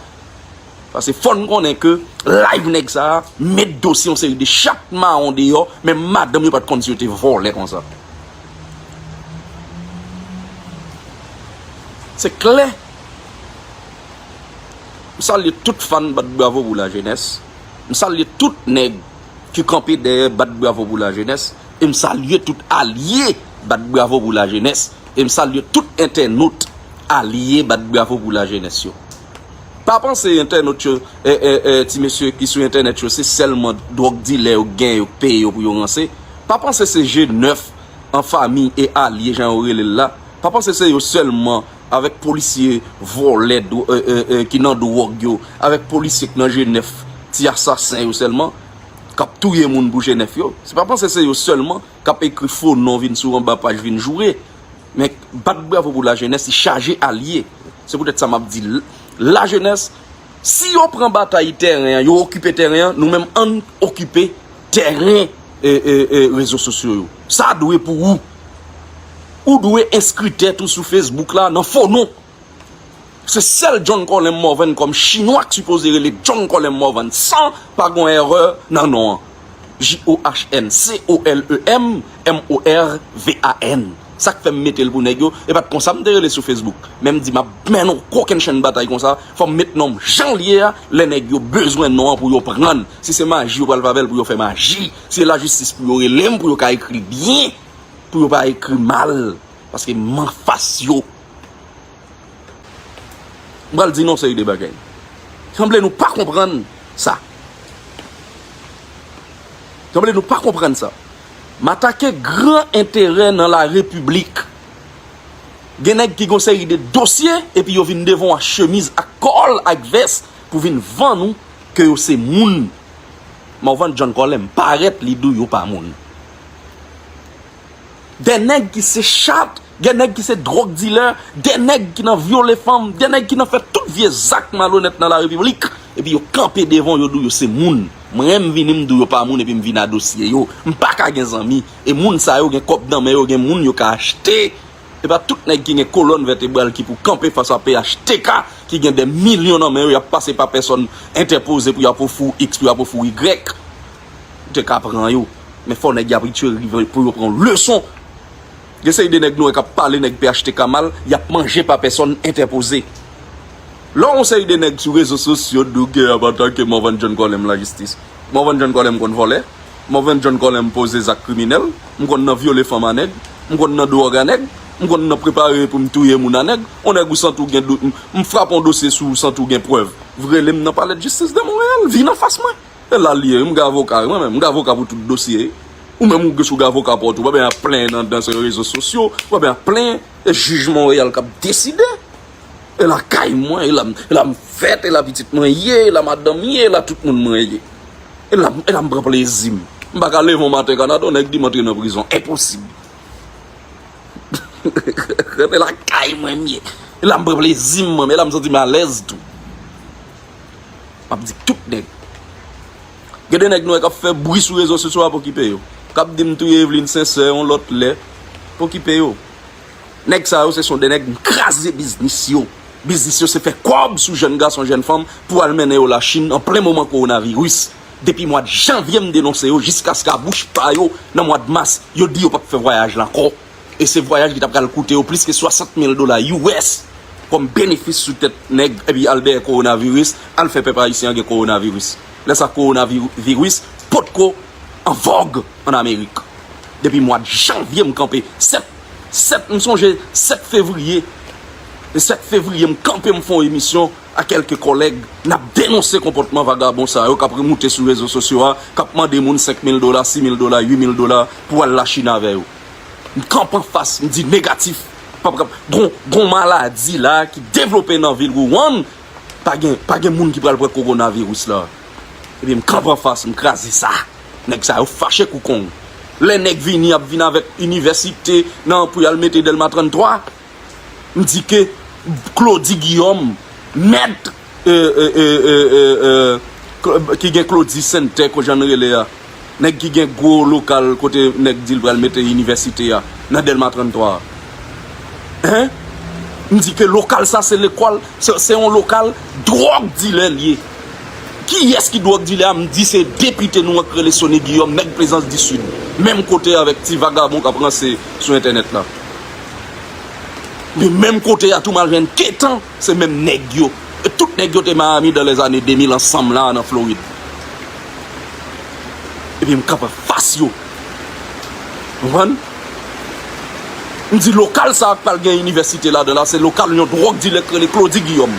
Paske fò n konnen ke live nèg sa a met dosye yon seri de chat mawon deyò, menm madanm yo pa t konn si yo te vòlè konsa. Se klè. M salye tout fan Bat Bravo pou Lajenès. M salye tout nèg ki kanpe dèyè Bat Bravo pou Lajenès. E m salye tout alye Bat Bravo pou Lajenès. E m salye tout entènot alye Bat Bravo pou Lajenès yo. Pa panse entènot yo, e, e, e, ti mesye ki sou entènèt yo, se sèlman dwòg dilè yo gen yo k peye yo pou yo ranse. Pa panse se G nèf an fanmi e alye, jan yo rele l la. Pa panse se yo sèlman, avèk polisye vòlè dwo-, e, e, e, ki nan dwòg yo, avèk polisye k nan G nèf, ti asasen yo sèlman, k ap touye moun pou G nèf yo. Se pa panse se yo sèlman k ap ekri fo non vin sou anba paj vin joure. Men Bat Bravo pou Lajenès, li chaje alye. Se poutèt sa m ap di l-, lajenès, si yo pran batay tèren an, yo okipe tèren an, nou menm ann okipe tèren, e, e, e, rezo sosyo yo. Sa dwe pou ou. Ou dwe enskri tèt ou sou Facebook la nan fo non. Se sèl John Colem Morvan kòm chinwa k sipoze rele John Colem Morvan san pa gon erè nan non an. J O H N C O L E M M O R V A N. Sa k fè m mete l pou nèg yo, e pa t konsa m te rele sou Facebook. Men m di m ap mennen yon kokennchenn batay konsa, fò m met non m jan l ye a, lè nèg yo bezwen non an pou yo pran l. Si se maji yo pral fè avè l pou yo fè maji, si se lajistis pou yo rele m pou yo ka ekri byen, pou yo pa ekri mal, paske m anfas yo. M pral di nou yon seri de bagay. Sanble nou pa konprann sa. Sanble nou pa konprann sa. M atake gran enterè nan la repiblik. Gen nèg ki gon seri de dosye, epi yo vin devan w ak chemiz, ak kòl, ak vès, pou vin vann ou ke yo se moun. Morvan John Colem parèt, li di w yo pa moun. De nèg ki se chat, de nèg ki se dwòg dilè, de nèg ki nan vyole fanm, de nèg ki nan fè tout vye zak malonèt nan la repiblik, epi yo kanpe devan w, yo di w yo se moun. Mwen, m vini, m di w yo pa moun, epi m vin a dosye yo. M pa ka gen zanmi. E moun sa yo gen kòb nan men yo, gen moun yo ka achte. E pa tout nèg ki gen kolòn vètebral ki pou kanpe fas a P H T K, ki gen de milyon nan men yo, y ap pase pa pèsòn entèpoze pou y ap ofri w X, pou y ap ofri w Y. Ou te ka pran yo. Men fò nèg y ap ritire rive pou yo pran leson. Gen seri de nèg nou wè k ap pale nèg P H T K mal, y ap manje pa pèsòn entèpoze. Lè yon seri de nèg sou rezo sosyo di w ke y ap atake Morvan John Colem lajistis. Morvan John Colem konn vòlè. Morvan John Colem poze zak kriminèl. M konn nan vyole fanm a nèg. M konn nan dwòg a nèg. M konn nan prepare pou m touye moun a nèg. On nèg ou santi w gen do-, m, m frape yon dosye sou ou santi w gen prèv. Rele m nan Palè de Jistis de Monreyal. Vin anfas mwen. E la l ye, m gen avoka, wi, mwen menm, m gen avoka pou tout dosye. Ou menm ou gen sou gen avoka pa w tou, w pa bezwen ap plenyen nan, nan rezo sosyo, w pa bezwen ap plenyen, e jij Monreyal k ap deside. E la kay mwen, e la m, e la m fèt, e la pitit mwen ye, e la madanm ye, e la tout moun mwen ye. E la, e la m pran plezi m. M pa ka leve yon maten Kanada, yon nèg di m antre nan prizon. Enposib. E la kay mwen m ye. E la m pran plezi m, mwen, e la m santi m alèz tou. M ap di tout nèg. Gen de nèg nou wè k ap fè bri sou rezo sosyo a, pa okipe yo. K ap di m touye Evelyne Sincère yon lòt lè, pa okipe yo. Nèg sa yo, se son de nèg m kraze biznis yo. Biznis yo se fè kòb sou jèn gason, jèn fanm pou al mennen yo Lachin an plen moman kowonaviris. Depi mwa janvye m denonse yo jiskaske a bouch pa yo, nan mwa mas, yo di yo p ap fè vwayaj la ankò. E se vwayaj ki ta pral koute yo plis ke swasant mil dola U S kòm benefis sou tèt nèg, epi al dèyè kowonaviris, al fè pèp ayisyen an gen kowonaviris. Lè sa kowonaviris potko an vòg ann Amerik. Depi mwa janvye m kanpe, sèt, sèt, m sonje sèt fevriye. E sèt fevriye m kanpe m fè yon emisyon a kèlke kòlèg, n ap denonse konpòtman vagabon sa yo k ap remoute sou rezo sosyo a, k ap mande moun senk mil dola, sis mil dola, uit mil dola pou al Lachin avè yo. M kanpe anfas, m di negatif. Pa, pa, gon, gon maladi la ki devlope nan vil Wuhan, pa gen, pa gen moun ki pral pran kowonaviris la. Epi m kanpe anfas, m kraze sa. Nèg sa yo fache kou kong. Lè nèg vini, y ap vin avèk inivèsite nan pou y al mete Dèlma tranntwa. M di ke Claudy Guillaume, mèt, e, e, e, e, e, e, Cla-, ki gen Claudy Center, ko jan n rele a. Nèg ki gen gwo lokal kote nèg di l pral mete inivèsite a, nan Dèlma tranntwa a. Hein? M di ke lokal sa se lekòl, se, se yon lokal dwòg dilè l ye. Kiyès ki dwòg dilè a? M di se depite nou an k rele Sony Guillaume, nèg Plezans di Sid. Menm kote avèk ti vagabon k ap ranse sou entènèt la. Men menm kote a tou m al jwenn Ketan, se menm nèg yo. E tout nèg yo te Miami dans les années deux mille ansanm la nan Florid. Epi m kanpe anfas yo. Ou konprann? M di lokal sa a k pral gen inivèsite ladan la, se lokal yon dwòg dilè k rele Claudy Guillaume.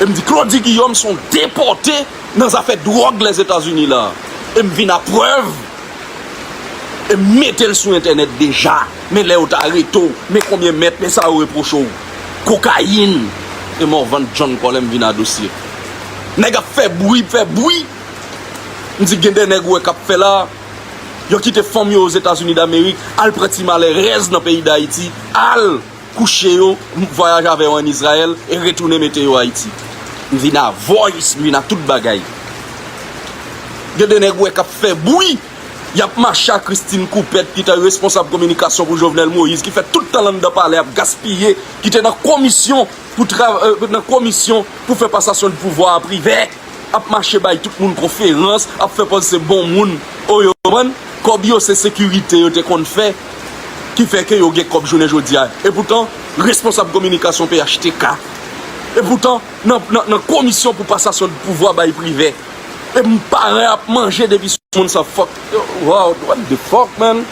E m di Claudy Guillaume se yon depòte nan zafè dwòg Lèzetazini la. E m vin a prèv. E m mete l sou entènèt deja. Men lè yo t arete w, men konbyen mèt, men sa yo repwoche w. Kokayin. E Morvan John Colem vin a dosye. Nèg ap fè bri, fè bri. M di gen de nèg ou wè k ap fè la. Yo kite fanm yo Ozetazini Damerik, al pran ti malèrèz nan peyi Dayiti, al kouche yo, vwayaje avè yo ann Izrayèl, e retounen mete yo Ayiti. M vin a voice, m vin a tout bagay. Gen de nèg ou wè k ap fè bri. Y ap mache ak Christine Coupet, ki te responsab kominikasyon pou Jovenel Moïse, ki fè tout tan l anndan palè ap gaspiye, ki te nan komisyon pou tra-, euh, nan komisyon pou fè pasasyon de pouvwa a privè, ap mache bay tout moun konferans, ap fè pòz se bon moun. O, yo konprann? Kòb yo se sekirite yo te konn fè, ki fè ke yo gen kòb jounen jodi a. Epoutan, responsab kominikasyon P H T K. Epoutan, nan, nan, nan komisyon pou pasasyon de pouvwa bay privè. E m paran ap manje depi sou moun sa fuck. Yo, wow, what the fuck, man?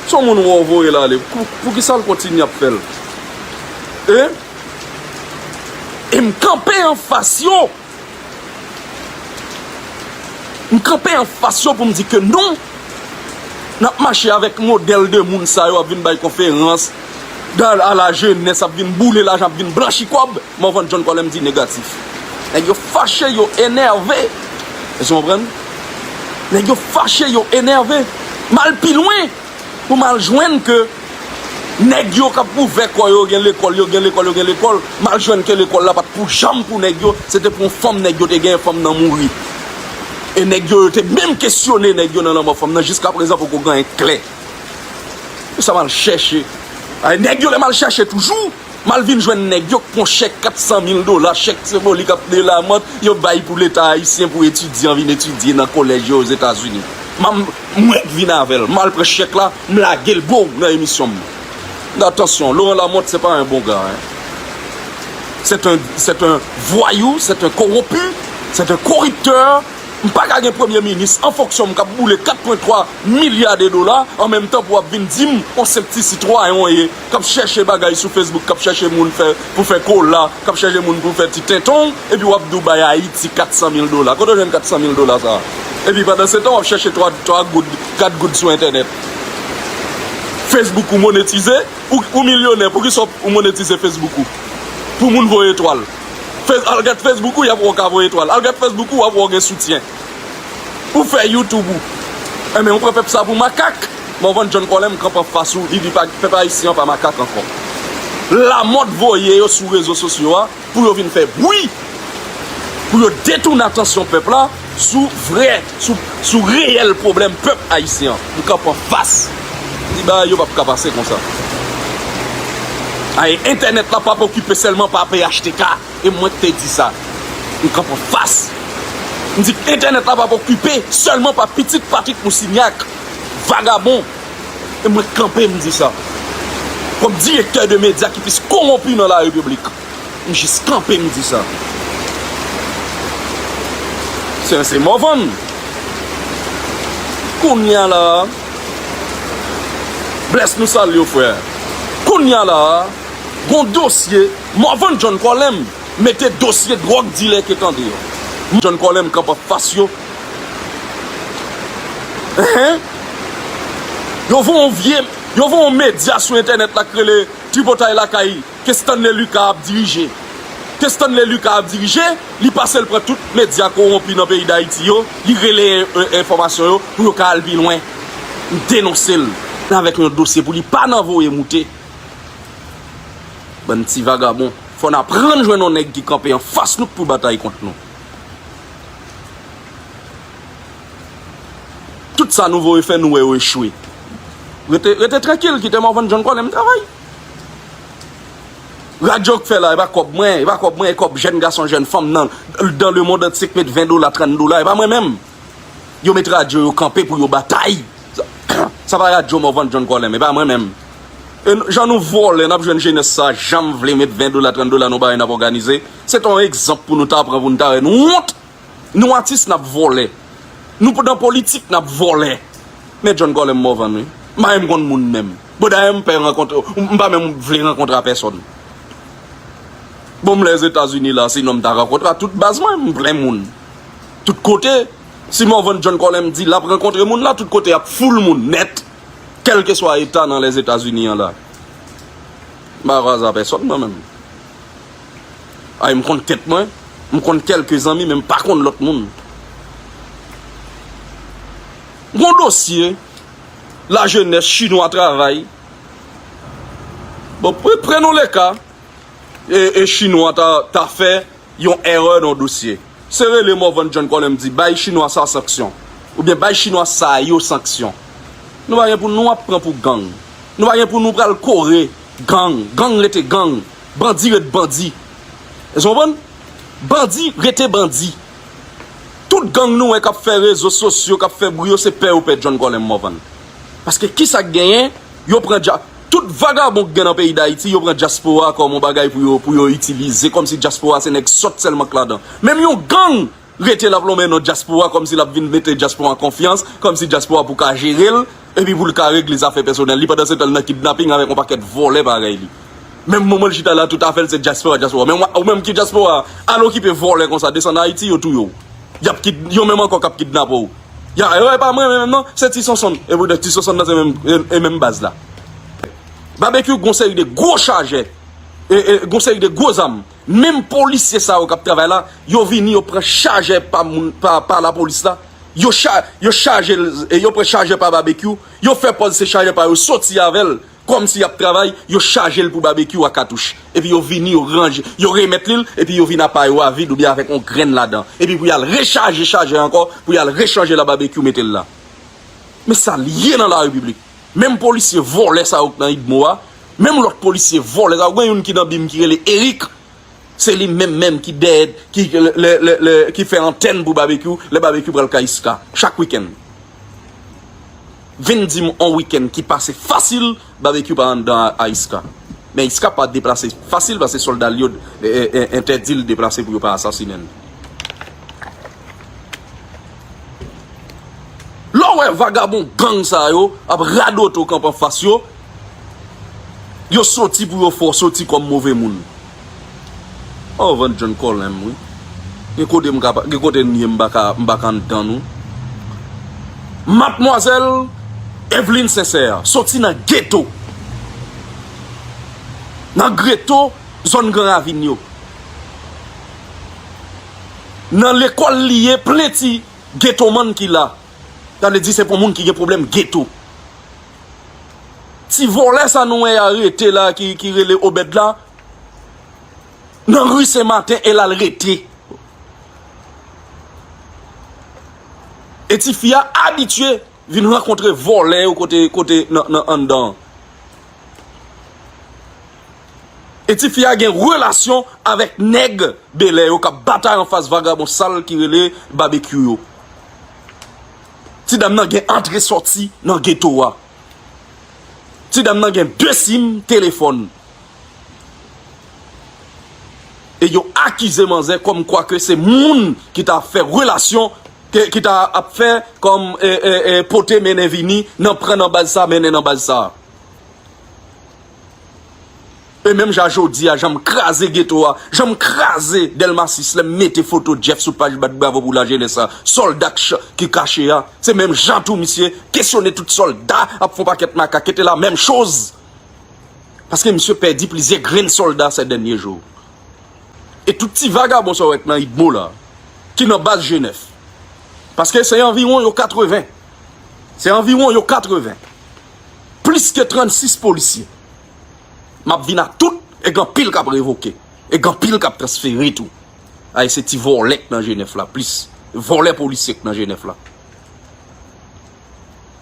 Se yon moun wè w voye l ale. Pou, poukisa l kontinye ap fè l? E? E m kanpe anfas yo. M kanpe anfas yo pou m di ke non, n ap mache avèk modèl de moun sa yo ap vin bay konferans, dans, à la jeunesse, ap vin boule lajan, ap vin blanchi kòb. Morvan John Colem di negatif. Nèg yo fache, yo enève. Èske w konprann? Nèg yo fache, yo enève. M al pi lwen pou m al jwenn ke nèg yo k ap ouvè kò yo, gen lekòl, yo gen lekòl, yo gen lekòl. M al jwenn ke lekòl la pa t pou janm pou nèg yo, se te pou yon fanm nèg yo te genyen, fanm nan mouri. E nèg yo, yo te menm kesyone nèg yo nan lanmò fanm nan, jiskaprezan poko gen anyen k klè. Sa m al chèche. Ay, nèg yo, lè m al chèche toujou, m al vin jwenn nèg yo k pran chèk kat san mil dola, chèk senbolik ap de Lamòt, yo bay pou Leta ayisyen pou etidyan vin etidye nan kolèj yo Ozetazini. M, mwen k vin avè l. M al pran chèk la, m lage l, boum, nan emisyon m. Atansyon, Laurent Lamothe, c'est pas un bon gars, hein. C'est un, c'est un voyou, c'est un corrompu, c'est un corrupteur. M pa ka gen premye minis an fonksyon m k ap boule kat pwen twa milya de dola, an menm tan pou w ap vin di m, on senp ti sitwayen w ye, k ap chèche bagay sou Facebook, k ap chèche moun fè, pou fè kola, k ap chèche moun pou fè ti tenten w, epi w ap di w bay Ayiti kat san mil dola. Kote w jwenn kat san mil dola sa a? Epi pandan se tan, w ap chèche twa, twa goud, kat goud sou entènèt. Facebook ou monetize, ou, ou milyonè, poukisa w monetize Facebook ou? Pou moun voye etwal. Fez-, al gad Facebook ou, y ap wè w ka voye etwal. Al gad Facebook ou, w ap wè w gen soutyen. Ou fè YouTube ou. Enben, ou pran pèp sa pou makak. Morvan John Colem kanpe anfas ou, li di pa, pèp ayisyen an pa makak ankò. Lamòt voye yo sou rezo sosyo a pou yo vin fè bri, pou yo detounen atansyon pèp la sou vrè, sou, sou reyèl pwoblèm pèp ayisyen an. M kanpe anfas. M di bagay yo p ap ka pase konsa. Ay, entènèt la p ap okipe sèlman pa P H T K. E mwen k te di sa. M kanpe anfas. M di entènèt la p ap okipe sèlman pa pitit Patrick Moussignac, vagabon. E mwen kanpe m di sa. Kòm direktè de medya ki plis kowonpi nan la repiblik. M jis kanpe m di sa. Se, se Morvan. Kounye a la, Bless, nou salye w, frè. Kounye a la, gon dosye, Morvan John Colem mete dosye dwòg dilè Ketan deyò. John Colem kanpe anfas yo. Enhen. Yo voye yon vye, yo voye yon medya sou entènèt la k rele Tripotay Lakay, ke Stanley Lucas ap dirije. Ke Stanley Lucas ap dirije, li pase l pran tout medya kowonpi nan peyi Dayiti yo, li releye, e, enfòmasyon yo pou yo ka al pi lwen. M denonse l avèk yon dosye pou li pa nan voye moute. Bann ti vagabon, fò n aprann jwenn yon nèg ki kanpe anfas nou k pou batay kont nou. Tout sa nou voye fè, nou wè yo echwe. Rete, rete trankil, kite Morvan John Colem travay. Radyo k fè la, e pa kòb mwen, e pa kòb mwen, e kòb jèn gason, jèn fanm nan, dans le monde entier k met ven dola, trant dola, e pa mwen menm. Yo met radyo yo kanpe pou yo batay. Sa, sa pa radyo Morvan John Colem, e pa mwen menm. E n-, jan nou vòlè, n ap jwenn jenès sa, janm vle met ven dola, trant dola, nou bagay n ap òganize. Se t on egzanp pou nou ta pran, pou nou ta wè nou wont. Nou atis n ap vòlè. Nou nan politik n ap vòlè. Men John Colem Morvan wi. M pa menm konn moun menm. Bon, dayè m pè rankontre, m pa menm vle rankontre a pèsòn. Bon, m Lèzetazini la, sinon m ta rankontre a tout baz mwen, m plen moun. Tout kote, si Morvan John Colem di l ap rankontre moun la, tout kote ap foul moun nèt. Kèlkeswa eta nan Lèzetazini an la. M pa kwaze a pèsòn mwen menm. Ay, m konn tèt mwen, m konn kèlke zanmi, men m pa konn lòt moun. Gon dosye, lajenès, chinwa travay. Bon, pre-, prenons le cas, e, e chinwa ta, ta fè yon erè nan dosye. Se rele Morvan John Colem di, bay chinwa sa sanksyon. Oubyen bay chinwa sa yo sanksyon. Nou pa gen pou nou ap pran pou gang. Nou pa gen pou nou pral kore gang. Gang rete gang. Bandi ret bandi. Èske w konprann? Bandi rete bandi. Tout gang nou wè k ap fè rezo sosyo, k ap fè bri yo, se pè yo pè John Colem Morvan. Paske kisa k genyen? Yo pran dja-, tout vagabon k gen nan peyi Dayiti, yo pran dyaspora kòm yon bagay pou yo, pou yo itilize, kòmsi dyaspora se nèg sòt sèlman k ladan. Menm yon gang rete l ap lonmen nan dyaspora, kòmsi l ap vin mete dyaspora an konfyans, kòmsi dyaspora pou ka jere l, epi pou l ka regle zafè pèsonèl li, pandan se tan l nan kidnaping avèk yon pakèt vòlè parèy li. Menm moman l chita la, tout afè l se dyaspora, dyaspora. Men ou menm ki dyaspora, al okipe vòlè konsa, desann Ayiti, yo touye w. Y ap kid-, yo menm ankò k ap kidnape w. Ya, e pa mwen menm non, se Ti Sonsonn. E poutèt Ti Sonsonn nan se menm, e, e menm baz la. Babekyou gon seri de gwo chajè, e, e, gon seri de gwo zam. Menm polisye sa yo k ap travay la, yo vini, yo pran chajè pa moun, pa, pa lapolis la. Yo cha-, yo chaje l, e yo pran chajè pa Babekyou. Yo fè pòz se chajè pa yo soti avè l. Kòmsi y ap travay, yo chaje l pou Babekyou a katouch. Epi yo vini, yo ranje, yo remèt li l, epi yo vin apa yo a vid oubyen avèk yon grenn ladan. Epi pou y al rechaje chajè ankò, pou y al rechanje la Babekyou mete l la. Men sa l ye nan larepiblik. Menm polisye vòlè sa yo k nan idmo a, menm lòt polisye vòlè sa yo, gen youn ki nan bim ki rele Erik. Se li menm menm ki dèyè, ki, lè, lè, lè, ki fè antèn pou Babekyou, lè Babekyou pral kay Iska, chak wikenn. Vin di m on wikenn ki pase fasil, Babekyou pa anndan a, a Iska. Men Iska pa deplase fasil paske sòlda l yo, e, e, e, entèdi l deplase pou yo pa asasinen l. Lè w wè vagabon gang sa yo ap radote w kanpe anfas yo, yo soti pou yo fè w soti kòm move moun. Morvan John Colem, wi. Gen kote m ka pa, gen kote n ye m pa ka, m pa ka anndan nou. Madmwazèl Eveline Sincère soti nan geto. Nan geto, zòn Gran Ravin yo. Nan lekòl li ye, plen ti getoman ki la. Sa vle di se pou moun ki gen pwoblèm geto. Ti vòlè sa nou wè y arete la ki, ki rele Obèd la, nan ri Sen Maten e l al rete. E tifi a abitye vin rankontre vòlè yo kote, kote nan, nan anndan an. E tifi a gen relasyon avèk nèg belè yo k ap batay anfas vagabon sal ki rele Babekyou yo. Ti dam nan gen antre sòti nan geto a. Ti dam nan gen de sim telefòn. E yo akize manzè kòmkwa ke se moun ki ta fè relasyon, ke, ki ta ap fè kòm, e, e, e, pote mennen vini nan pran nan baz sa, mennen nan baz sa. E menm jan jodi a, jan m kraze geto a, jan m kraze Dèlma sis, lè m mete foto Jeff sou paj Bat Bravo pou Lajenès la, sòlda k ch-, ki kache a, se menm jan tou misye kesyone tout sòlda, ap fè yon pakèt makak, e te la menm choz. Paske misye pèdi plizyè grenn sòlda sè dènye jou. E tout ti vagabon sa w wè k nan idmo la, ki nan baz Jenèf. Paske se anviwon yo katreven. Se anviwon yo katreven. Plis ke trannsis polisye. M ap vin ak tout, e gen anpil k ap revoke. E gen anpil k ap transfere tou. Ay, se ti vòlè k nan Jenèf la, plis. Vòlè polisye k nan Jenèf la.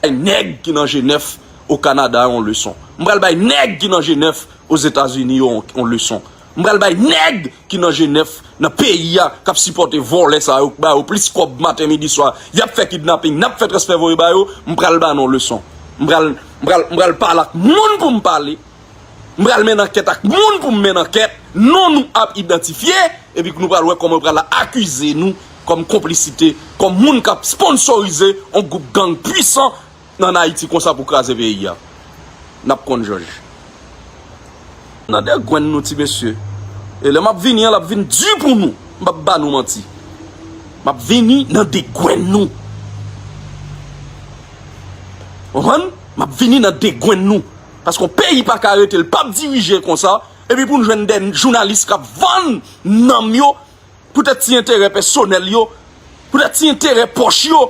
Bay nèg ki nan Jenèf o Kanada yon leson. M pral bay nèg ki nan Jenèf Ozetazini yo yon, yon leson. M pral bay nèg ki nan G nèf, nan peyi a, k ap sipòte vòlè sa yo, k ba yo plis kòb maten, midi, swa. Y ap fè kidnaping, n ap fè transfè voye ba yo. M pral ba nou leson. M pral, m pral, m pral pale ak moun pou m pale. M pral mennen ankèt ak moun pou m mennen ankèt. Non nou ap idantifye. Epi nou pral wè kòman yo pral akize nou kòm konplisite, kòm moun k ap sponsorize yon gwoup gang pwisan nan Ayiti konsa pou kraze peyi a. N ap konn jòj. Nan degwenn nou, ti mesye. E lè m ap vini an, l ap vin di pou nou. M p ap ba nou manti. M ap vini nan degwenn nou. Konprann? M ap vini nan degwenn nou. Paske yon peyi pa ka rete, l p ap dirije konsa. Epi pou n jwenn de jounalis k ap vann nanm yo poutèt ti enterè pèsonèl yo, poutèt ti enterè pòch yo,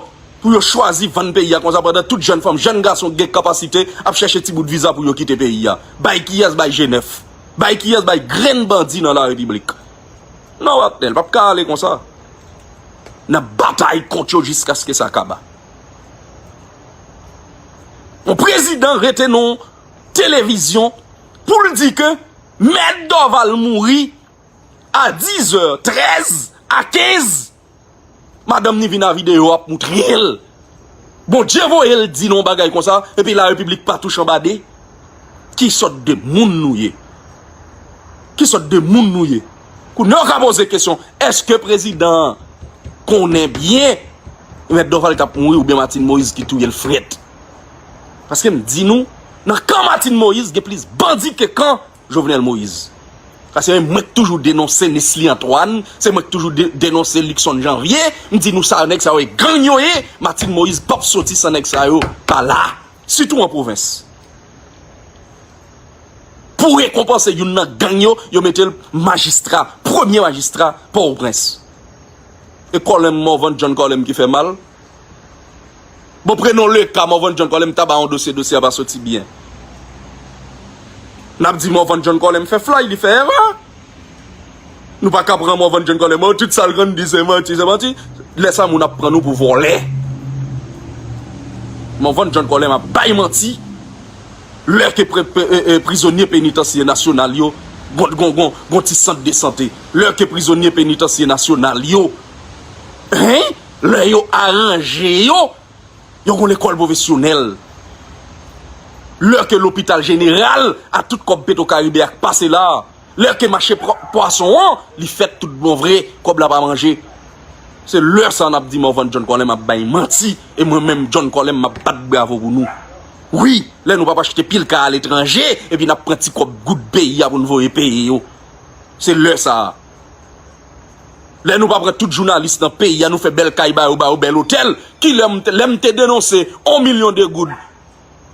pou yo chwazi vann peyi a konsa, pandan tout jèn fanm, jèn gason gen kapasite ap chèche ti bout viza pou yo kite peyi a. Bay kiyès? Bay G nèf. Bay kiyès? Bay grenn bandi nan larepiblik. Non, patnè, l p ap ka ale konsa. N ap batay kont yo jiskaske sa kaba. Yon prezidan rete nan yon televizyon pou l di ke Mèt Dorval mouri a diz è trèz a kenz, madanm ni vin a videyo ap moutre l. Bondye voye l di nou yon bagay konsa, epi larepiblik pa touche anba de. Ki sòt de moun nou ye? Ki sòt de moun nou ye? Kounye a w ka poze kesyon, èske prezidan an konnen byen Mèt Dorval k ap mouri oubyen Martine Moïse ki touye l frèt? Paske m di nou, nan kan Martine Moïse gen plis bandi ke kan Jovenel Moïse. Sa se mwen k toujou denonse Nesly Antoine, se mwen k toujou de- denonse Luckson Janvier, m di nou sa, nèg sa yo e gang yo ye, Martine Moïse p ap soti san nèg sa yo pa la, sitou an pwovens. Pou rekonpanse youn nan gang yo, yo mete l majistra, premye majistra Pòtoprens. E Kòlèm, Morvan John Kòlèm ki fè mal. Bon, prenons le cas Morvan John Kòlèm, ta ba yon dosye, dosye a pa soti byen. N ap di Morvan John Kòlèm fè flay, li fè erè. Nou pa ka pran Morvan John Kòlèm, oh, tout sa l konn di se manti, se manti. Lè sa moun ap pran nou pou vòlè. Morvan John Kòlèm ap bay manti. Lè ke pre- pre- e- e- prizonye penitansye nasyonal yo gon, gon, gon, gon ti sant de sante, lè ke prizonye penitansye nasyonal yo, hein, lè yo aranje yo, yo gon lekòl pwofesyonèl, lè ke lopital jeneral a tout kòb Petwokaribe a k pase la, lè ke mache pwa- pwason an, li fèt tout bon vre, kòb la pa manje. Se lè sa n ap di Morvan John Kòlèm ap bay manti, e mwen menm John Kòlèm m ap bat bravo pou nou. Wi, lè nou p ap achte pil kay aletranje, epi n ap pran ti kòb goud peyi a pou n voye peye yo. Se lè sa a. Lè nou pa pran tout jounalis nan peyi a, nou fè bèl kay ba yo, ba yo bèl otèl. Kilè m te- lè m te denonse yon milyon de goud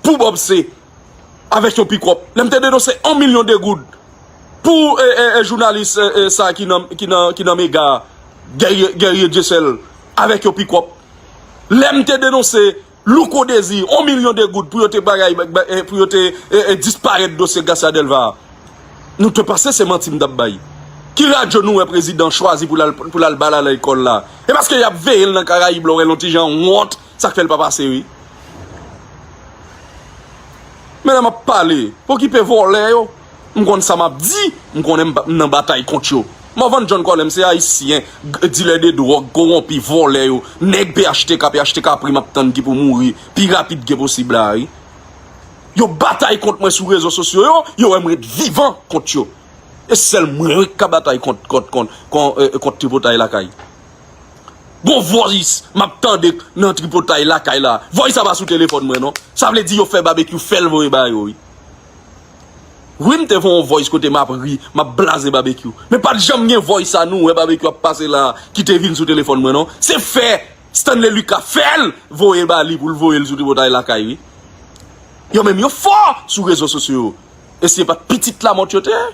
pou Bob C avèk yon pikòp. Lè m te denonse yon milyon de goud pou e, e, e, jounalis e, e, sa ki nan, ki nan, ki nan Mega, Guerrier, Guerrier Dieuseul, avèk yon pikòp. Lè m te denonse Louko Désir, yon milyon de goud pou yo te bagay, ba- ba- e, pou yo te e, e, disparèt dosye Garcia Delva a. Nou te panse se manti m t ap bay. Ki radyo nou wè prezidan chwazi pou l al, pou l al bal a lekòl la? E paske y ap veye l nan Karayib la, w wè l yon ti jan wont, sa k fè l pa pase, wi. Men lè m ap pale, pokipe vòlè yo. M konn sa m ap di, m konnen m pa- m nan batay kont yo. Morvan John Kòlèm se ayisyen, g- dilè de dwòg, kowonpi, vòlè yo. Nèg P H T K, P H T K Prim ap tann ki pou mouri pi rapid ke posib la, wi. Yo batay kont mwen sou rezo sosyo yo, yo wè m ret vivan kont yo. E sèl mwen wi k ka batay kont, kont, kont, kont, e, kont tripotay lakay. Gon voice m ap tande nan tripotay lakay la. Voice sa pa sou telefòn mwen non. Sa vle di yo fè Babekyou fè l voye ba yo wi. Wi, m te fè yon voice kote m ap ri, m ap blaze Babekyou. Men pa t janm gen voice sa nou wè Babekyou ap pase la, ki te vin sou telefòn mwen non. Se fè Stanley Lucas fè l voye ba li pou l voye l sou tripotay lakay wi. Yo menm yo fò sou rezo sosyo yo. E si e pa t pitit Lamòt yo te ye?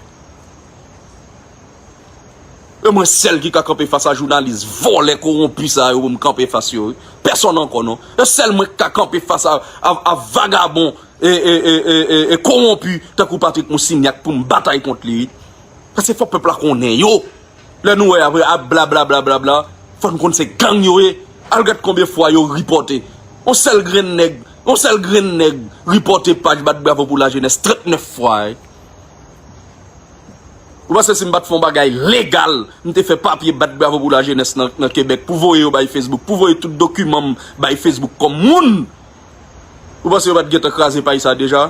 E mwen sèl ki ka kanpe fas a jounalis vòlè kowonpi sa yo pou m kanpe fas yo wi. Pèsonn ankò non. E sèl mwen ki ka kanpe fas a, a, a vagabon e, e, e, e, e, e kowonpi tankou Patrick Moussignac pou m batay kont li wi. Paske fò pèp la konnen yo. Lè nou wè apre ap blabla blabla blabla, fò n konn se gang yo ye. Al gad konbyen fwa yo ripòte. On sèl grenn nèg, on sèl grenn nèg ripòte paj Bat Bravo pou Lajenès trannèf fwa wi. Ou panse si m pa t fè yon bagay legal, m te fè papye bat bravo pou lajenès nan, nan Kebèk, pou voye yo bay Facebook, pou voye tout dokiman m bay Facebook kòm moun? Ou panse yo pa t gentan kraze paj sa deja?